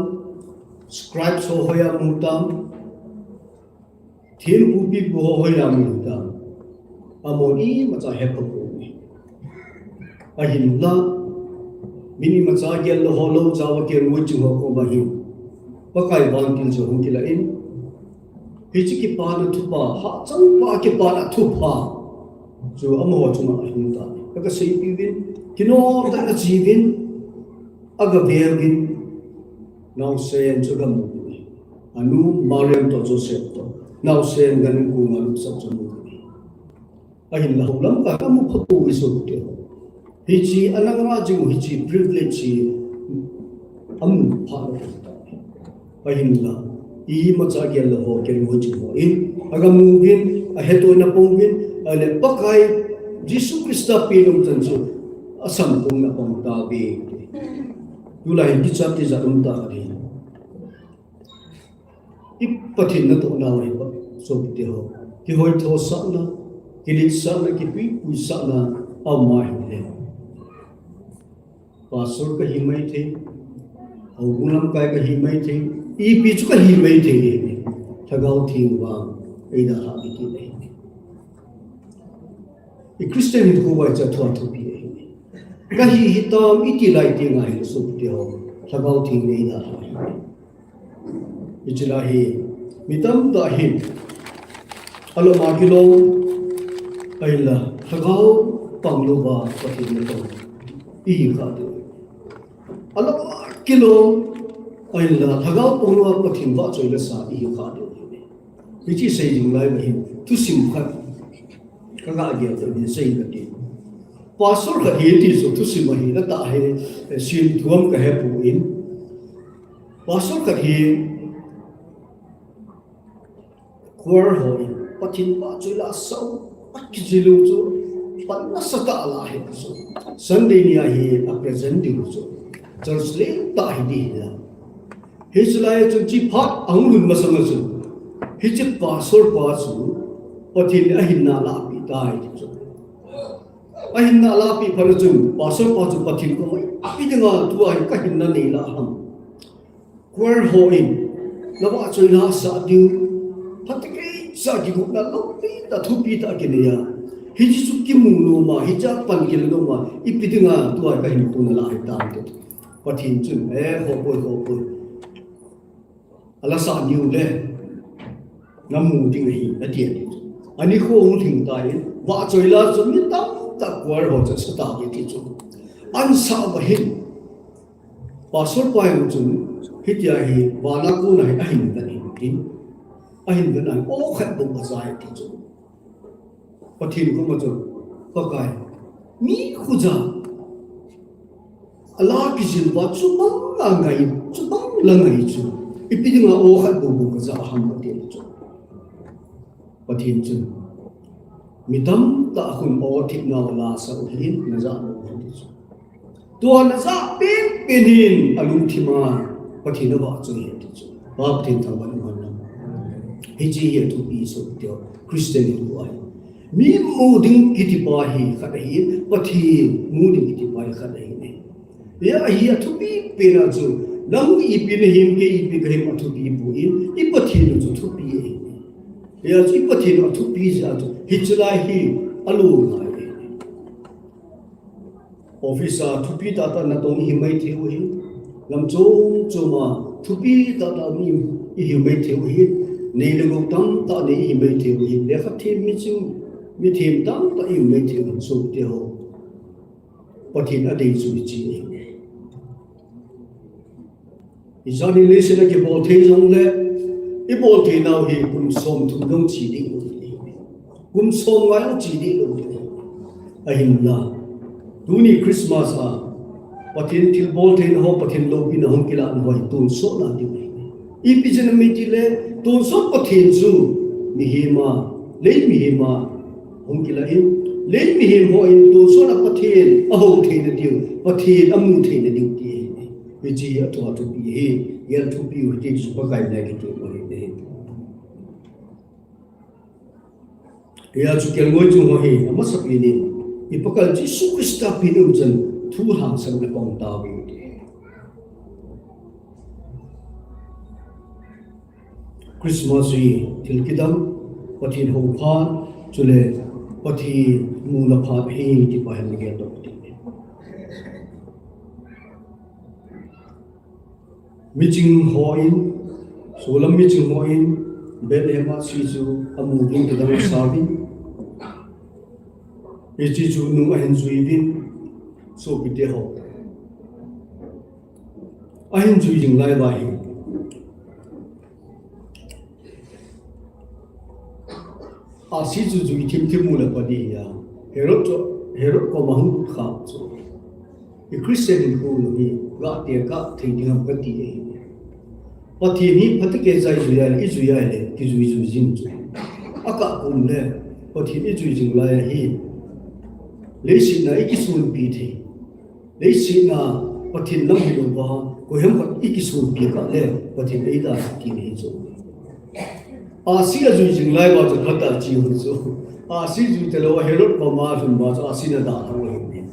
Scribes ho hoiya mu tam? Thempu pipu ho hoiya mu tam? Amahon imacha hephapouve. Ahinla, min imacha gel lou ho, lou jao a kelngoi ching ho koma hin Pakai vantil chu hung kilah in, hiche kipana thupha, hachangpa kipana thupha chu amaho chunga ahung tai. Kaga seipeh uvin, kinom tah in ache uvin, aga ve uvin, naosen chu aga mu uvin. Anu Mariam toh Joseph toh, naosen ganhing konga lupsah chu amu uvin. Ahinla hou lamkai a amu khapouve sopite ho. Hiche ana ngah jing u, hiche privilege hi amu phat lou tai. Ahinla, imacha gel lou ho, kelngoi ching ho in aga mu uvin, ahettoh in apang uvin, ahile Pakai Jesu Christa pen um chan chu asamkong in apang tauve. Tulai hin kichat tijat um tah ahi. I Pathen natoh nau ahi pa, sopite ho, kihoithosahna, kiletsahna, kipuipuisahna aum ahile, pastor kahi maithei, houbung lamkai kahi maithei, ipi chu kahi maithei, Lhagao Theng vang eidalhah kiti ahi. I Christian hinkho uva chu athua thupi ahi. Kahi hitam iti lai teng ahile sopite ho, Lhagao Theng in eidalhah ahi. Hiche lai hi mi tamtah hin alom a kilom, ahinla lhagao pang louva Pathen natoh ihi khah diu. Alom a kilom, ahinla lhagao pang louva Pathen vahchoi le sa ihi khah diu. Hiche sei jing lai uva hin thusim khat kaga gel doh in sei kate. Pastor khat hi ti chu thusim ahi, atah hi, eh, sim thuam kahepoi. Pastor khat hi choir ho in Pathen vahchoi la sao akijil u chu pan nasatah ala ahi chu. Sunday nia hi apresent diu chu church lentah hi ding hila. Hiche lai chun hiche phat ahung lhun masang a chun, hiche pastor pa chu Pathen in ahinna alahpeh tai ti chu. Ahinna alahpeh phat a chun pastor pa chu Pathen koma, ipi dinga tua hi kahinna neilah ham. Choir ho in, navahchoi la sah diu, phatah a kigotna lou, pi ta thupi tah kinei a. Hiche chu kimu nom a, hiche a pan kila nom a, ipi dinga tua kahinkho nalah hitam ti. Pathen chun, eh, hopoi, hopoi. Ala sah niu le, namu ding ahi, ati. Anikho hung lhing tan, vahchoi la chu mi tamtah choir ho chu asa tauve ti chu. Asah uva hin, pastor pa jong chun, hitia hi, vana kona hi ahin ven ahi, tin. Ahin ven ahi, aw khat bou aja e ti chu. Pathen koma chun, Pakai, mi khuja, ala kijil uva, chubang la ngai, chubang la ngai chu. Ipi dinga aw khat bou bou kaja ham ati chu. Pathen chun, mi tamtah khun aw thipnau ala sah u hin, naja lou u hin ti chu. Tua naja penpen hin alungthim a Pathen avahchoi e ti chu. Pa Pathen thangvah in umhen lang. Hiche hi athupi sopi teho, Christian hinkho ahi. Mi mu ding kiti pa hi khat ahi, Pathen mu ding kiti pa hi khat ahi. Hia hi athupi pen a chu, nang ipi nahim, kei ipi kahim athupi poi, i Pathen u chu thupi ahi. Hia chu i Pathen u athupi jeh a chu, hiche lai hi alou ngai ahi. Office a thupi tahtah natong ihi maithei u ahi. Lam chom chom a thupi tahtah mi ihi maithei u ahi. Nei le gou tamtah nei ihi maithei u ahi. Lekha them, miching, mi them tamtah ihi maithei u ahi, sopi teho. Pathen adei chu hiche ahi. Ijat ni leiset a kibol thei jongle, ibol thei nau hi kum somthum jong che ding lou. Kum somnga jong che ding lou. Ahinla, tuni Christmas a, Pathen thilbol theina ho, Pathen loupina hung kilah na ho hi tonsot na ding ahi. Ipi jeh a ham itile, tonsot Pathen chu, mihem a, lei mihem a, hung kilah in, lei mihem hon tonsot a Pathen ahou theina diu, Pathen amu theina diu ti ahi. Hiche hi athu athupi ahi, gel thupi u hiti chu Pakai in eiti u ahi. Hia chu kelngoi chung ho hi, amasapen in, i Pakai Jesu Christa pen um chan, thu hangsan na pang tauve. Christmas hi thil kidang, Pathen hou phat, chule Pathen muna phat ahi ti pa hin nagel doh u hite. Miching hon, solam miching hon, Bethlehem a ahsi chu amu uvin kidang asauvin. Hiche chu nung ahin jui uvin, sopi teho. Ahin jui jing lai uva hi, ahsi chu jui thim thim u le pa ding ahi. Herod chu, Herod koma hung kha chu, i Christian hinkho hi, ga tekah thei ding ham kati ahi. Pathen hi phatah a kei jai jui a le, i jui a le, kijui jui jing chu. Akah kum le, Pathen i jui jing lai a hi, leiset a i kisonpi thei. Leiset a Pathen lam hilouva, koiham khat i kisonpi kah le, Pathen eidalha kit ahi chu. Ahsi ajui jing lai uva chu phatah a che u chu. Ahsi jui talou a Herod koma alhun uva chu ahsi in adalha u ahi.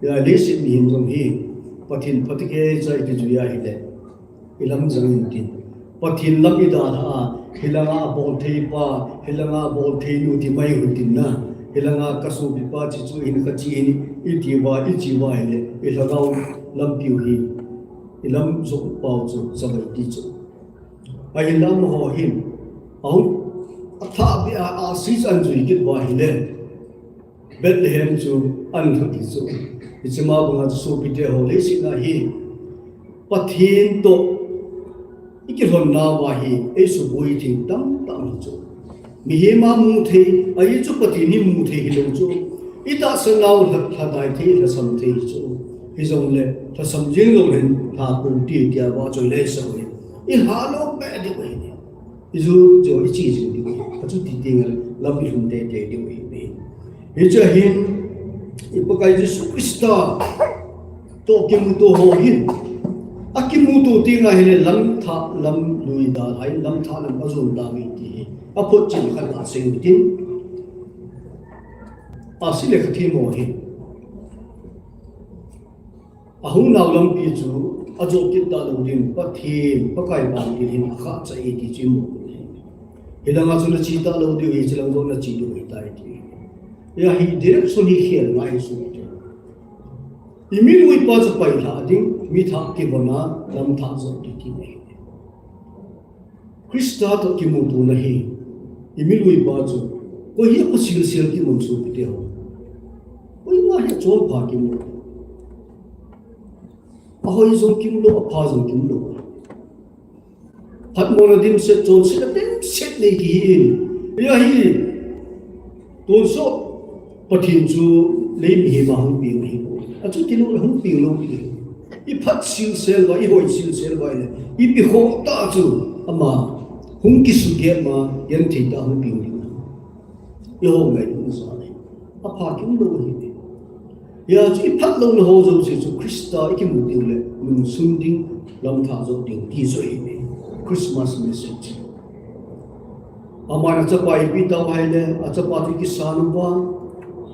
Hia leiset mihem jong hi, Pathen phatah a kei jai kijui a hile, i lam jang intin. Pathen lam i dalha a, hilanga abol thei pa, hilanga abol thei nu ti mai u hitin na. Hilanga kasopi pa che chu hin, kache hin, iti uva, iche uva hile, i lhagao lampiu hi, i lam jong pau chu, savai ti chu. Ahinla amaho hin, ahung, athah beh a, ahsi chu ahin jui kit uva hile, Bethlehem chu ahin lhut hi chu. Hiche ma banga chu sopi teho, leiset a hi Pathen toh i kilhon nauva hi eisuboi thei tamtah um chu. Mihem a mu thei, ahi chu Pathen hi mu thei hilou chu. I tahsan nau lha, lhadai thei, lhasam thei chu. Hijongle, lhasam jing lou hin, lha pou hite tia vahchoi le sa u hi. I lha lou beh ding ahi. I ju chu i che jing diu ahi. Achuti teng le lam i lhun teitei diu ahi. Hiche a hin i Pakai Jesu Christa toh kimuto ho hin Akimuto teng ahile lamthah lam lui dalha in, lamthah lam ajon dalha in ti hi. Aphotchetna khat a sei u hitin. Ahsi le khat hi mo hi. Ahung nau lampi chu ajot kit talou ding, Pathen, Pakai vangphat in akhah cha e ti chu i mu u ahi. Hilanga chu nache talou diu ahi, chulang jong nache diu ahitai ti. Hia hi direction hi khel ngai chu ti. I mitlhi pa chu pailha ding, mi thah kivon a, lamthah jot ding ti ahi. Christa toh kimutona hi, i mitlhi pa chu, koi hi apha silsel kimu chu ti ho. Koima hi achonpha kimu. Ahoi jong kimu lou, apha jong kimu lou. Phatmona dimset, chonsetna dimset nei kihi in. Hia hi, tonsot Pathen chu lei mihem a hung peng ahi. Achuti lou le hung peng lou ti. I phat silsel uva, i hoi silsel uva le, ipi khoh tah chu ama hung kisugenna, genthei tah a hung peng ding. I hou ngai hung sa le. Apha kimu lou ahi. Hia chu i phatlouna ho jouse chu Christa i kimu ding le, nungsun ding, lamthah jot ding ti chu ahi. Christmas message. Aman achapa eipeh tauva ahile, achapa chu i kisan uva,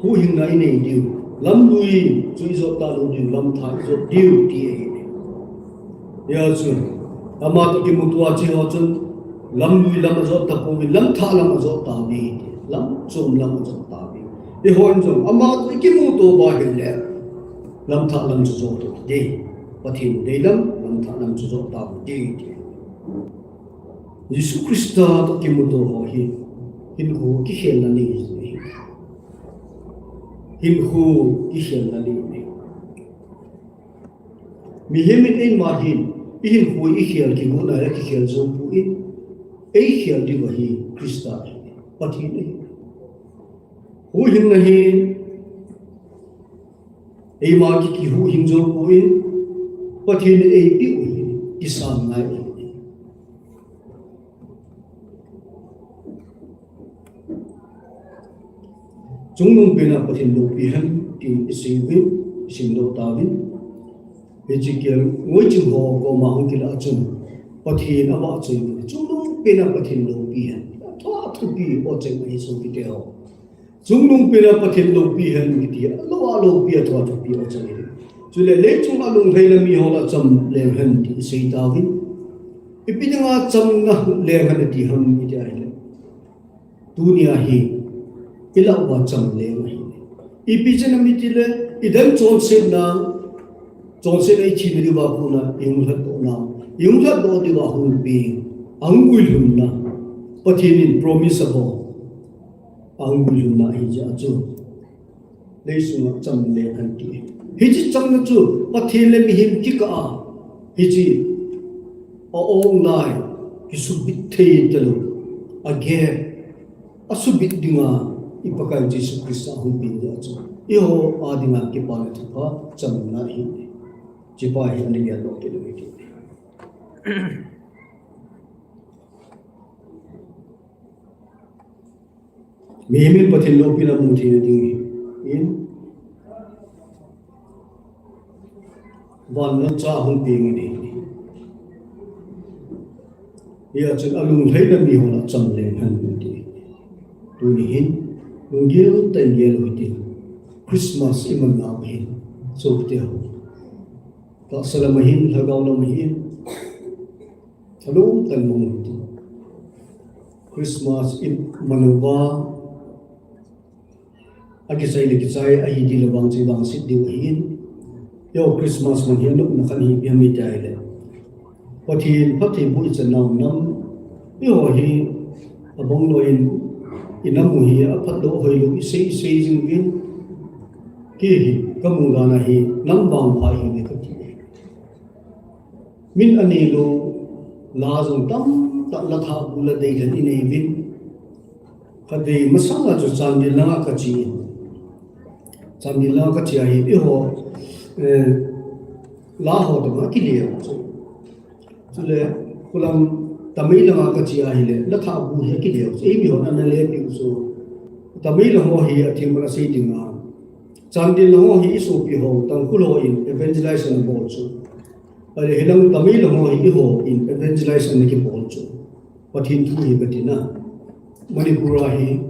huhhingna i nei diu. Lamlui chu i jot talou diu, lamthah i jot diu ti ahi. Hia chu, ama toh kimuto a che ho chun, lamlui lam ajot tapouvin, lamthah lam ajot tauve. Lam chom lam ajot tauve. Eihon jong, ama toh i kimuto uva ahile, lamthah lam chu jot u hite. Pathen deilam, lamthah lam chu jot tau hite ti. Jesu Christa toh kimuto ho hi, hinkho kikhelna nei ahi. Hinkho kikhelna nei ahi. Mihem in eima hin, i hinkho i khel kigot nai a kikhel jou poi, eikhel diu ahi Christa ahi, Pathen ahi. Huhhingna hi, eima ki, kihuhhing jou poi, Pathen in eipeh u hi, kisan ngai ahi. Chungnungpen a Pathen loupi hen, tin i sei uvin, i simdoh tauvin. Hiche kei ngoi ching ho koma hung kilah chun, Pathen avahchoi uvin. Chungnungpen a Pathen loupi hen. Athua thupi o cheng ahi sopite ho. Chungnungpen a Pathen loupi hen kiti, alou a loupi, athua thupi o cheng ahi. Chule leichung a lunglhaina mi ho lah a cham leng hen ti i sei tauvin. Ipi dinga chamna leng hen ati ham iti ahile, tunia hi i lah uva cham leng ahi. Ipi chenam itile, i dang chonsetna, chonsetna i thina diuva kona i hung lhatdoh nau, i hung lhatdoh diuva hung peng, ahung guilhunna, Pathen in promise abol, ahung guilhunna ahi jeh a chu leisunga cham leng hen ti. Hiche chamna chu Pathen le mihem kikah a, hiche a-ong lai, kisubit thei talou, a gap asubit dinga i Pakai Jesu Christa hung peng jeh a chu, eiho a dinga kipana thupha chamna ahi. Hichepa hi ana geldoh kit u hite. Mihem in Pathen loupina mu theina dingin, vannoicha hung peng in ahi. Hijeh chun alunglhaina mi ho lah a cham leng hen ati. Tuni hin, lunggil tah in gel u hitin, Christmas iman nau hin, sopite ho, tahsa lam ahin, lhagao lam ahin, alom tah in mang u hitin. Christmas iman uva, akichai le kichai ahi tile vangset vangset diu ahin. Eiho Christmas man hi anopna khat hi ipi ham iti ahile, Pathen phattheiboh ichan nau nam, eiho hi abang lou in, i nam u hi aphatdoh hoilou isei sei jing uvin, kei hi kamu dan a hi nam vangpha ihiuve kati. Min aneilou la jong tamtah, la thahbu la deilhen inei uvin. Khatvei masanga chu Chandel langa kache in. Chandel langa kache a hi eiho, eh, la ho tobang akile u chu. Chule, khulam Tamei langa kache ahile, la thahbu hi akile u chu. Eimi hon ana lepeh u chu. Tamei lang ho hi athemman asei dinga, Chandel lang ho hi isopi ho, Tangkhul ho in evangelize ana bol chu. Ahile hilang Tamei lang ho hi eiho in evangelize ana kibol chu Pathen thu hi kati na. Manipur a hi,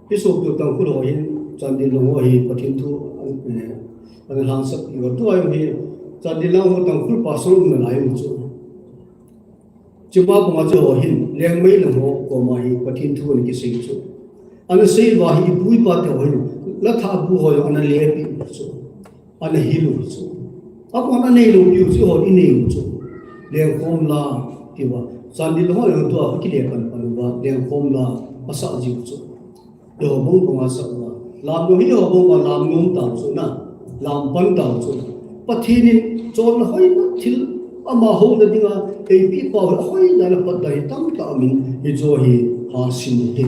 hiche sopi Tangkhul ho hin, Chandel lang ho hi Pathen thu, eh, ana lhangsap u. Tua hi Chandel lang ho Tangkhul pastor umna lai u chu. Chuma panga chu ho hin, Liangmai lang ho koma hi Pathen thu ana kisei chu. Ana sei uva hi ipu ipa te ho hin, la thabu ho jong ana lepi u chu. Ana hil u chu. Amahon anei lou piu chu, hon inei u chu. Lengkhom la, tia. Chandel ho jong tua, akile pan pan uva, lengkhom la, asah jiu chu. Eiho bang banga sah uva. Lam jong hi eiho bang banga lam nom tau chu na. Lam pan tau chu. Pathen in chonna hoina thil ama houna dinga, eipi pau hi hoina la pat da hi tamtah min hiche hi ha sim hi.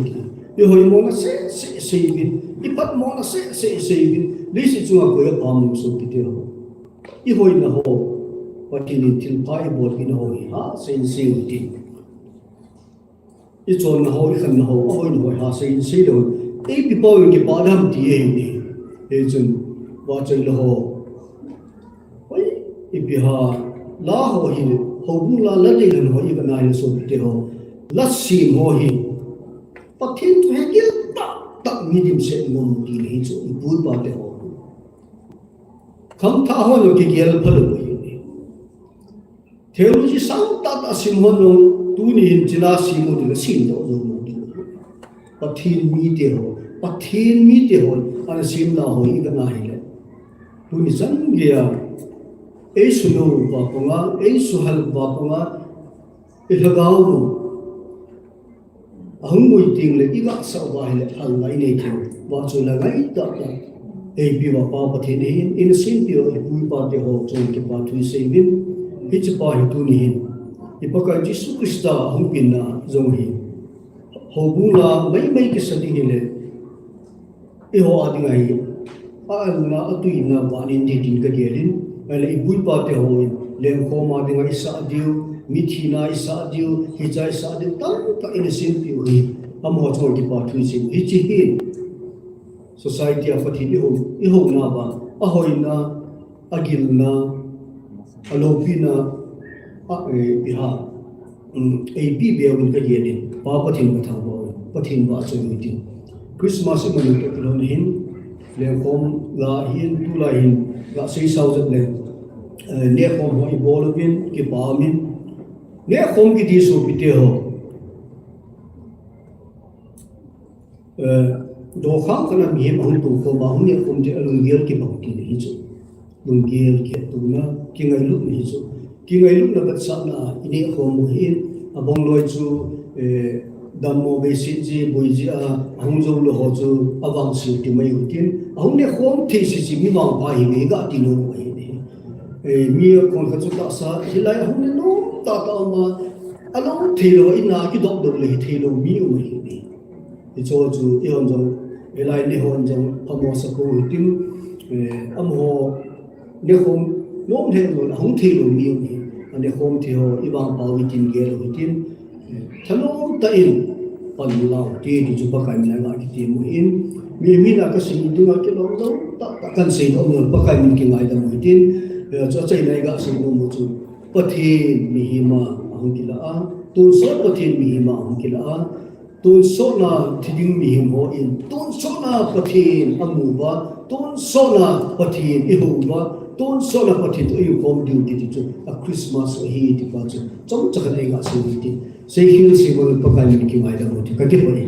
Ihoimona seh seh sei uvin, iphatmona seh seh sei uvin, leiset chunga koi apha mong sopi teho. Ihoina ho, Pathen in thilpha ibol pina ho hi ha seiyin sei u hite. Ichonna ho, ikhanna ho, ahoina ho hi ha seiyin sei leu hen. Eipi pau in kipa dam ti ahi ne. Hichun, vachoi la ho. Hoi, ipi ham, la ho hi, houbung la, la deidan ho, iva nai le sopi teho. La sim ho hi. Pathen thu he gel tah tah mi dimset ngam ti le hi chu, ipu ipa teho. Khangthah ho jong kigel phalou ahi. Theology sang tah tah sim ho jong, tuni hin chila sim u ding le sim doh jou lou ding. Pathen mi teho, Pathen mi teho, ana sim na ho iva nai le. Tuni chan geiya, eisunu uva panga, eisuhal uva panga, ilhagao u. Ahung mui teng le iga sah uva ahile, hal ngai nei thei u. Vachoi la ngai tah tah. Eipi uva Pa Pathen ahin, innocent pi uva ipu ipa teho chunga kipa thu isei uvin. Hiche pa hi tuni hin. I Pakai Jesu Christa ahung penna jong hi. Houbung la maimai kisa ding hile. Eiho a dinga hi, a-alna, atuina, vanin ding tin kagel in, ahile ipu ipa teho in, lengkhom a dinga isah diu, mithina isah diu, hicha isah diu, tamtah innocent piu hi, amaho chunga kipa thu isei u. Hiche hi, society a Pathen in eiho, eihouna uva, ahoina, agilna, aloupina, a, eh, iha, um, eipi beu in kagel in, Pa Pathen kathangvah u, Pathen vahchoi u hitin. Christmas imanun toh kilhon hin, lengkhom la hin, tulai hin, gasei sao jep le, eh, nehkhom ho ibol uvin, kipa umin. Nehkhom kiti sopi teho. Eh, dokhang khat a mihem ahung toukhom a, ahung nehkhom ti a lunggel kibang tina hi chu. Lunggel kihettohna, kingailutna hi chu. Kingailutna vetsahna a inehkhom u hi, abang loi chu, eh, dammo veiset ji, boi ji a, ahung jou lou ho chu, avangse u ti mai u tin. Ahung nehkhom thei sese mi vangpha hi ve ga ti nom u ahi ne. Eh, mi a kon khat chu tahsa, hilai ahung ne nom tah tah um a, alou thei lou, ina kidop doh le hithei lou mi um ahi ne. Hicho chu, eihon jong, hilai neihon jong, phamo sa pou hitin, eh, amaho, nehkhom, nom thei lou, ahung thei lou mi um ahi. Anehkhom thei ho, ivangpha u hitin gel u hitin, eh, thanom tah in, pan u lang u hite, ti chu Pakai min a nga kitem u ahin, mi, mi na kasei dinga kilom lou, tah, tah kahin seidoh nom, Pakai min kingaidam u hitin, eh, chu achaina a iga seinom u chu, Pathen mihem a ahung kilah a, tonsot Pathen mihem a ahung kilah a, Tonsotna thi ding mihem hon, tonsotna Pathen amu uva, tonsotna Pathen ihou uva, tonsotna Pathen toh ikhom diu ti chu a Christmas ahi ti pa chu. Chomcha khat eiga sei u hite. Seikhel seibang Pakai min kingaidam u hite. Kakipah e.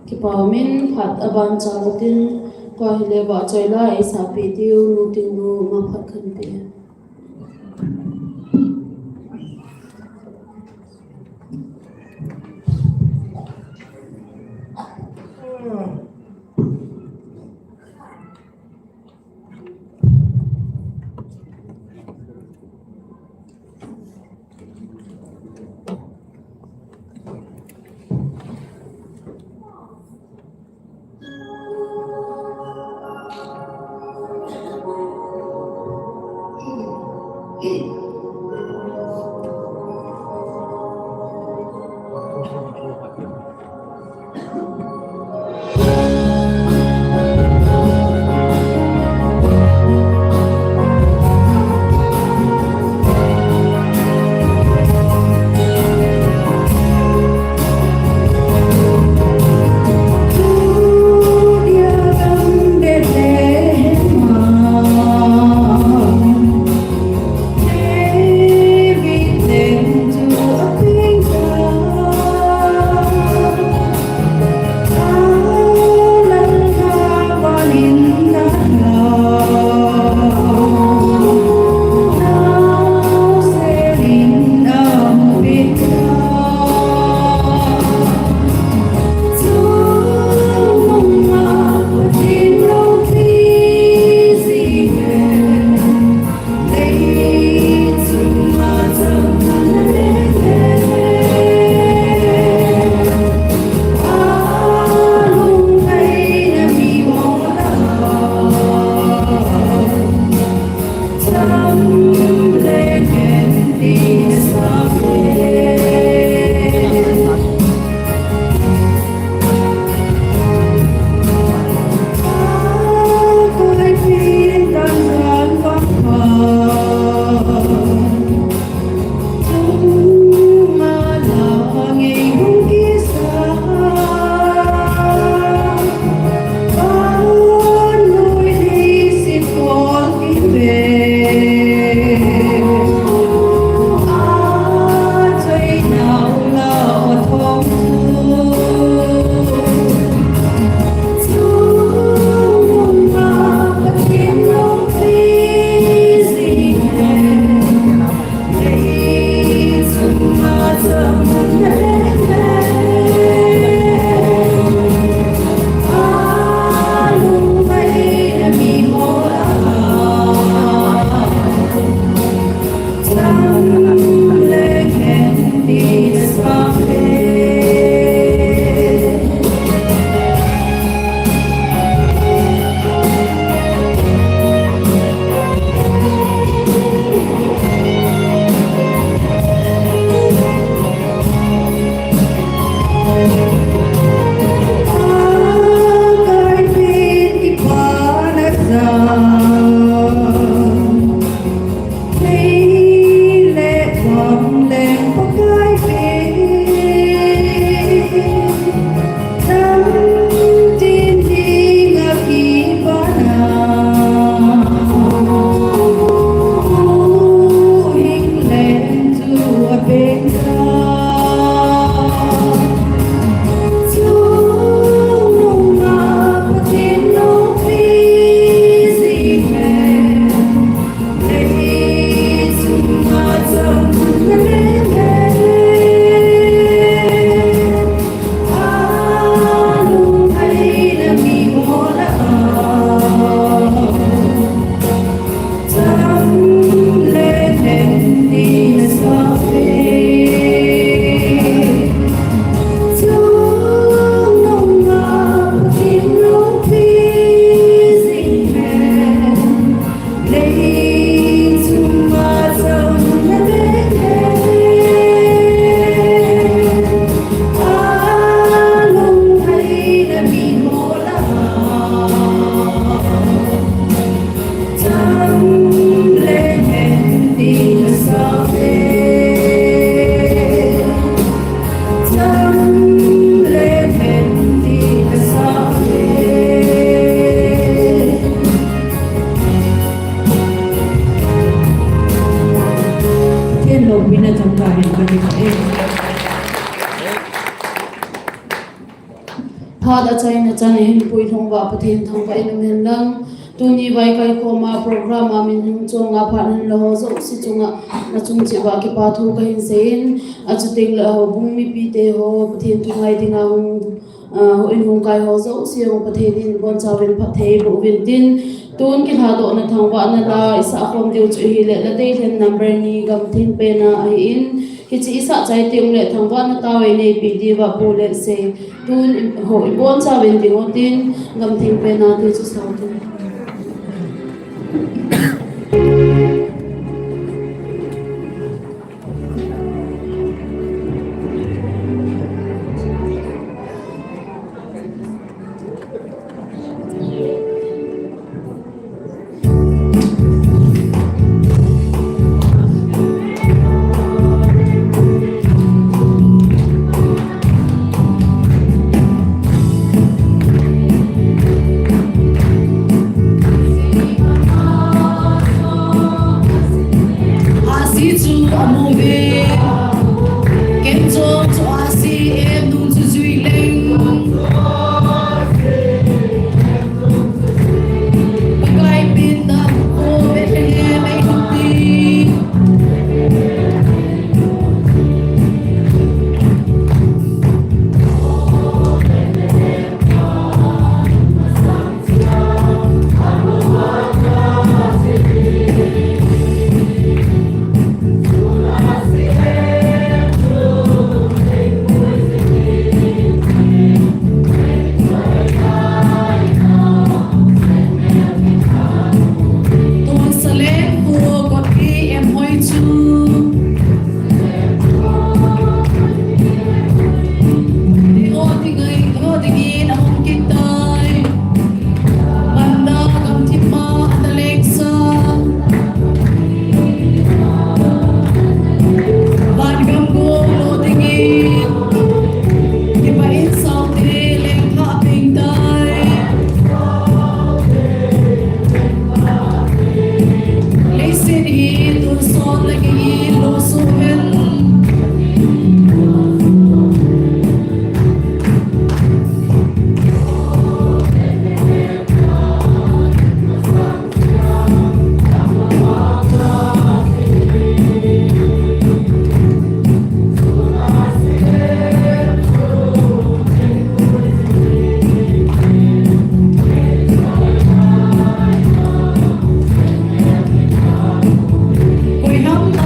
Kipa umin phat aban chauva tin, koi hile vahchoi la eisahpeh diu, Nu Tingnu, Mangphatkhanpi. Loupina changkang in ka ti kha e. Phat achaina chan hin puilhung uva Pathen thangvah in um hen lang. Tuni vaikai khoma program a min hung chonga phat hinla ho jouse chunga nachung cheh uva kipa thu kahin seiyin. Achuteng le houbung mipite ho Pathen thu ngai dinga hung Ah, houin hung kai ho jouse jong Pathen in ibonchauvin phatthei boh uvin tin, tun kilhadohna thangvahna la isah khom diu chu ahile, la deilhen number ni gamtheng pena ahin, hiche isah chai teng le thangvahna taovin neipe diuva Pu Letsei, tun i, ho ibonchauvin ding utin, gamtheng pena te chu sao tin. Ahsi chu amu ve. Ken jong chu ahsi em nung chu jui leng. Pakai pin na ko Bethlehem ei huti. Tun Salem khu kotpi em hoi chu. Ni o ti ngai, o ti ngi na hung kit tai. Manda gamthip ma ata lengsa. Van gam gol lo dingin. Kipa in sao te leng pha ping tai. Leiset hi tun sot le kei lo su hen. Koi ham ta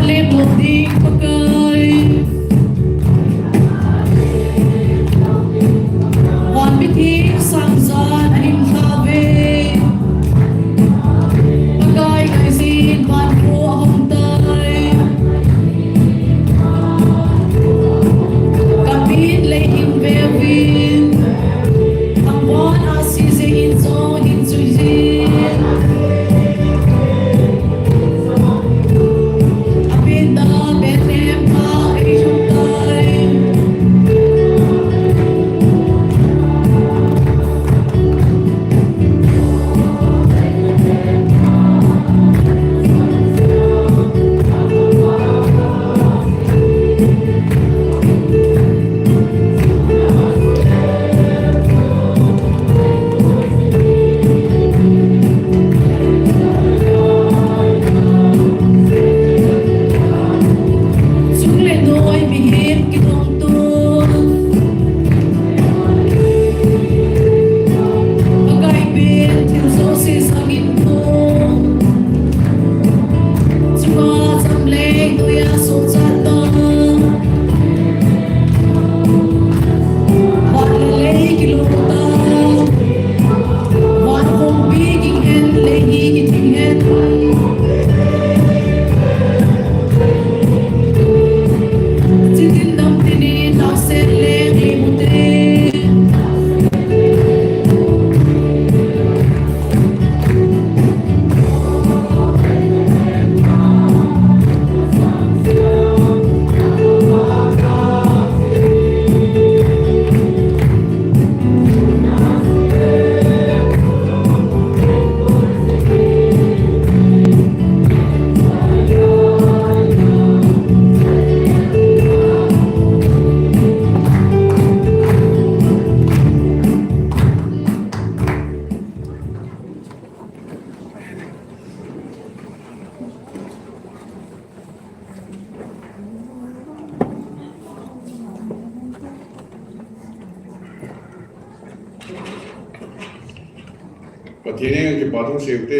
Pathen henga kipa thu seiu te.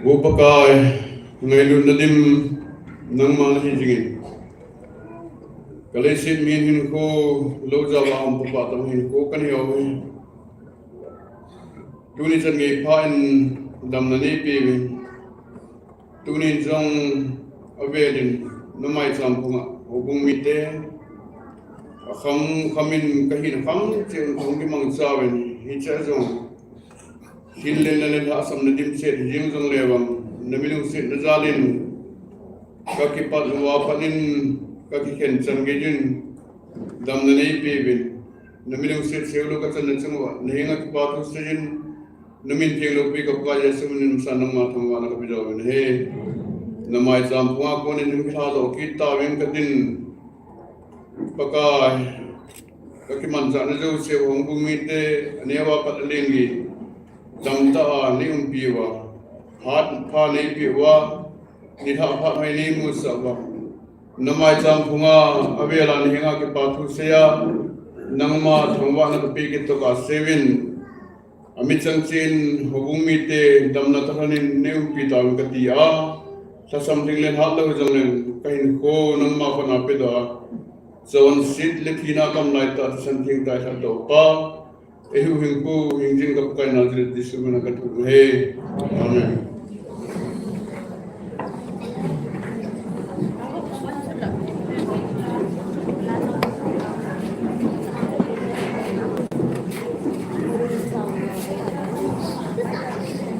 O Pakai, ngailutna dim nangma nahi jingin, kaleiset mihem hinkho, lou jal a um papa tong hinkho kaneiyuve. Tuni chan gei phat in damna neipeuvin, tunin jong avelin namaicham phunga houbung mite akham kham in kahin kham cheh un kahung kimangchauvin, hichea jong hinlen le lhahsamna dimset hijing jonglevang, nami lungsetna jalin kakipat uva pat in kakikhen chan geiyin damna neipeuvin, nami lungset seilou kachanna chunguva nahenga kipa thu seijin, namin theng loupi ka Pakai Jesu minin masang nangma thangvahna kape jouvin ahi. Namaicham phunga konin hung kilhadoh kit tauving katin, Pakai, kakimanchahna jouse houbung mite aneo a pat aleng gei damtah a neiumpi uva, phat pha neipeh uva, nilhah phat hoi neimusah uva, namaicham phunga avela nahenga kipa thu seiya, nangma thangvahna kape kit toh kaseiyuvin, amichang cheh in houbung mite damna thalhon in neiumpi tauvin katia, lhasam lhing le lhahlou jongleng kahinkho nangma khutna pedoh a, chonset le thina kam laitah thisan thengtah a lhatdoh pa, eihuhhingpu hingjing ka Pakai Nazareth Jesu mina kathum uve. Amen.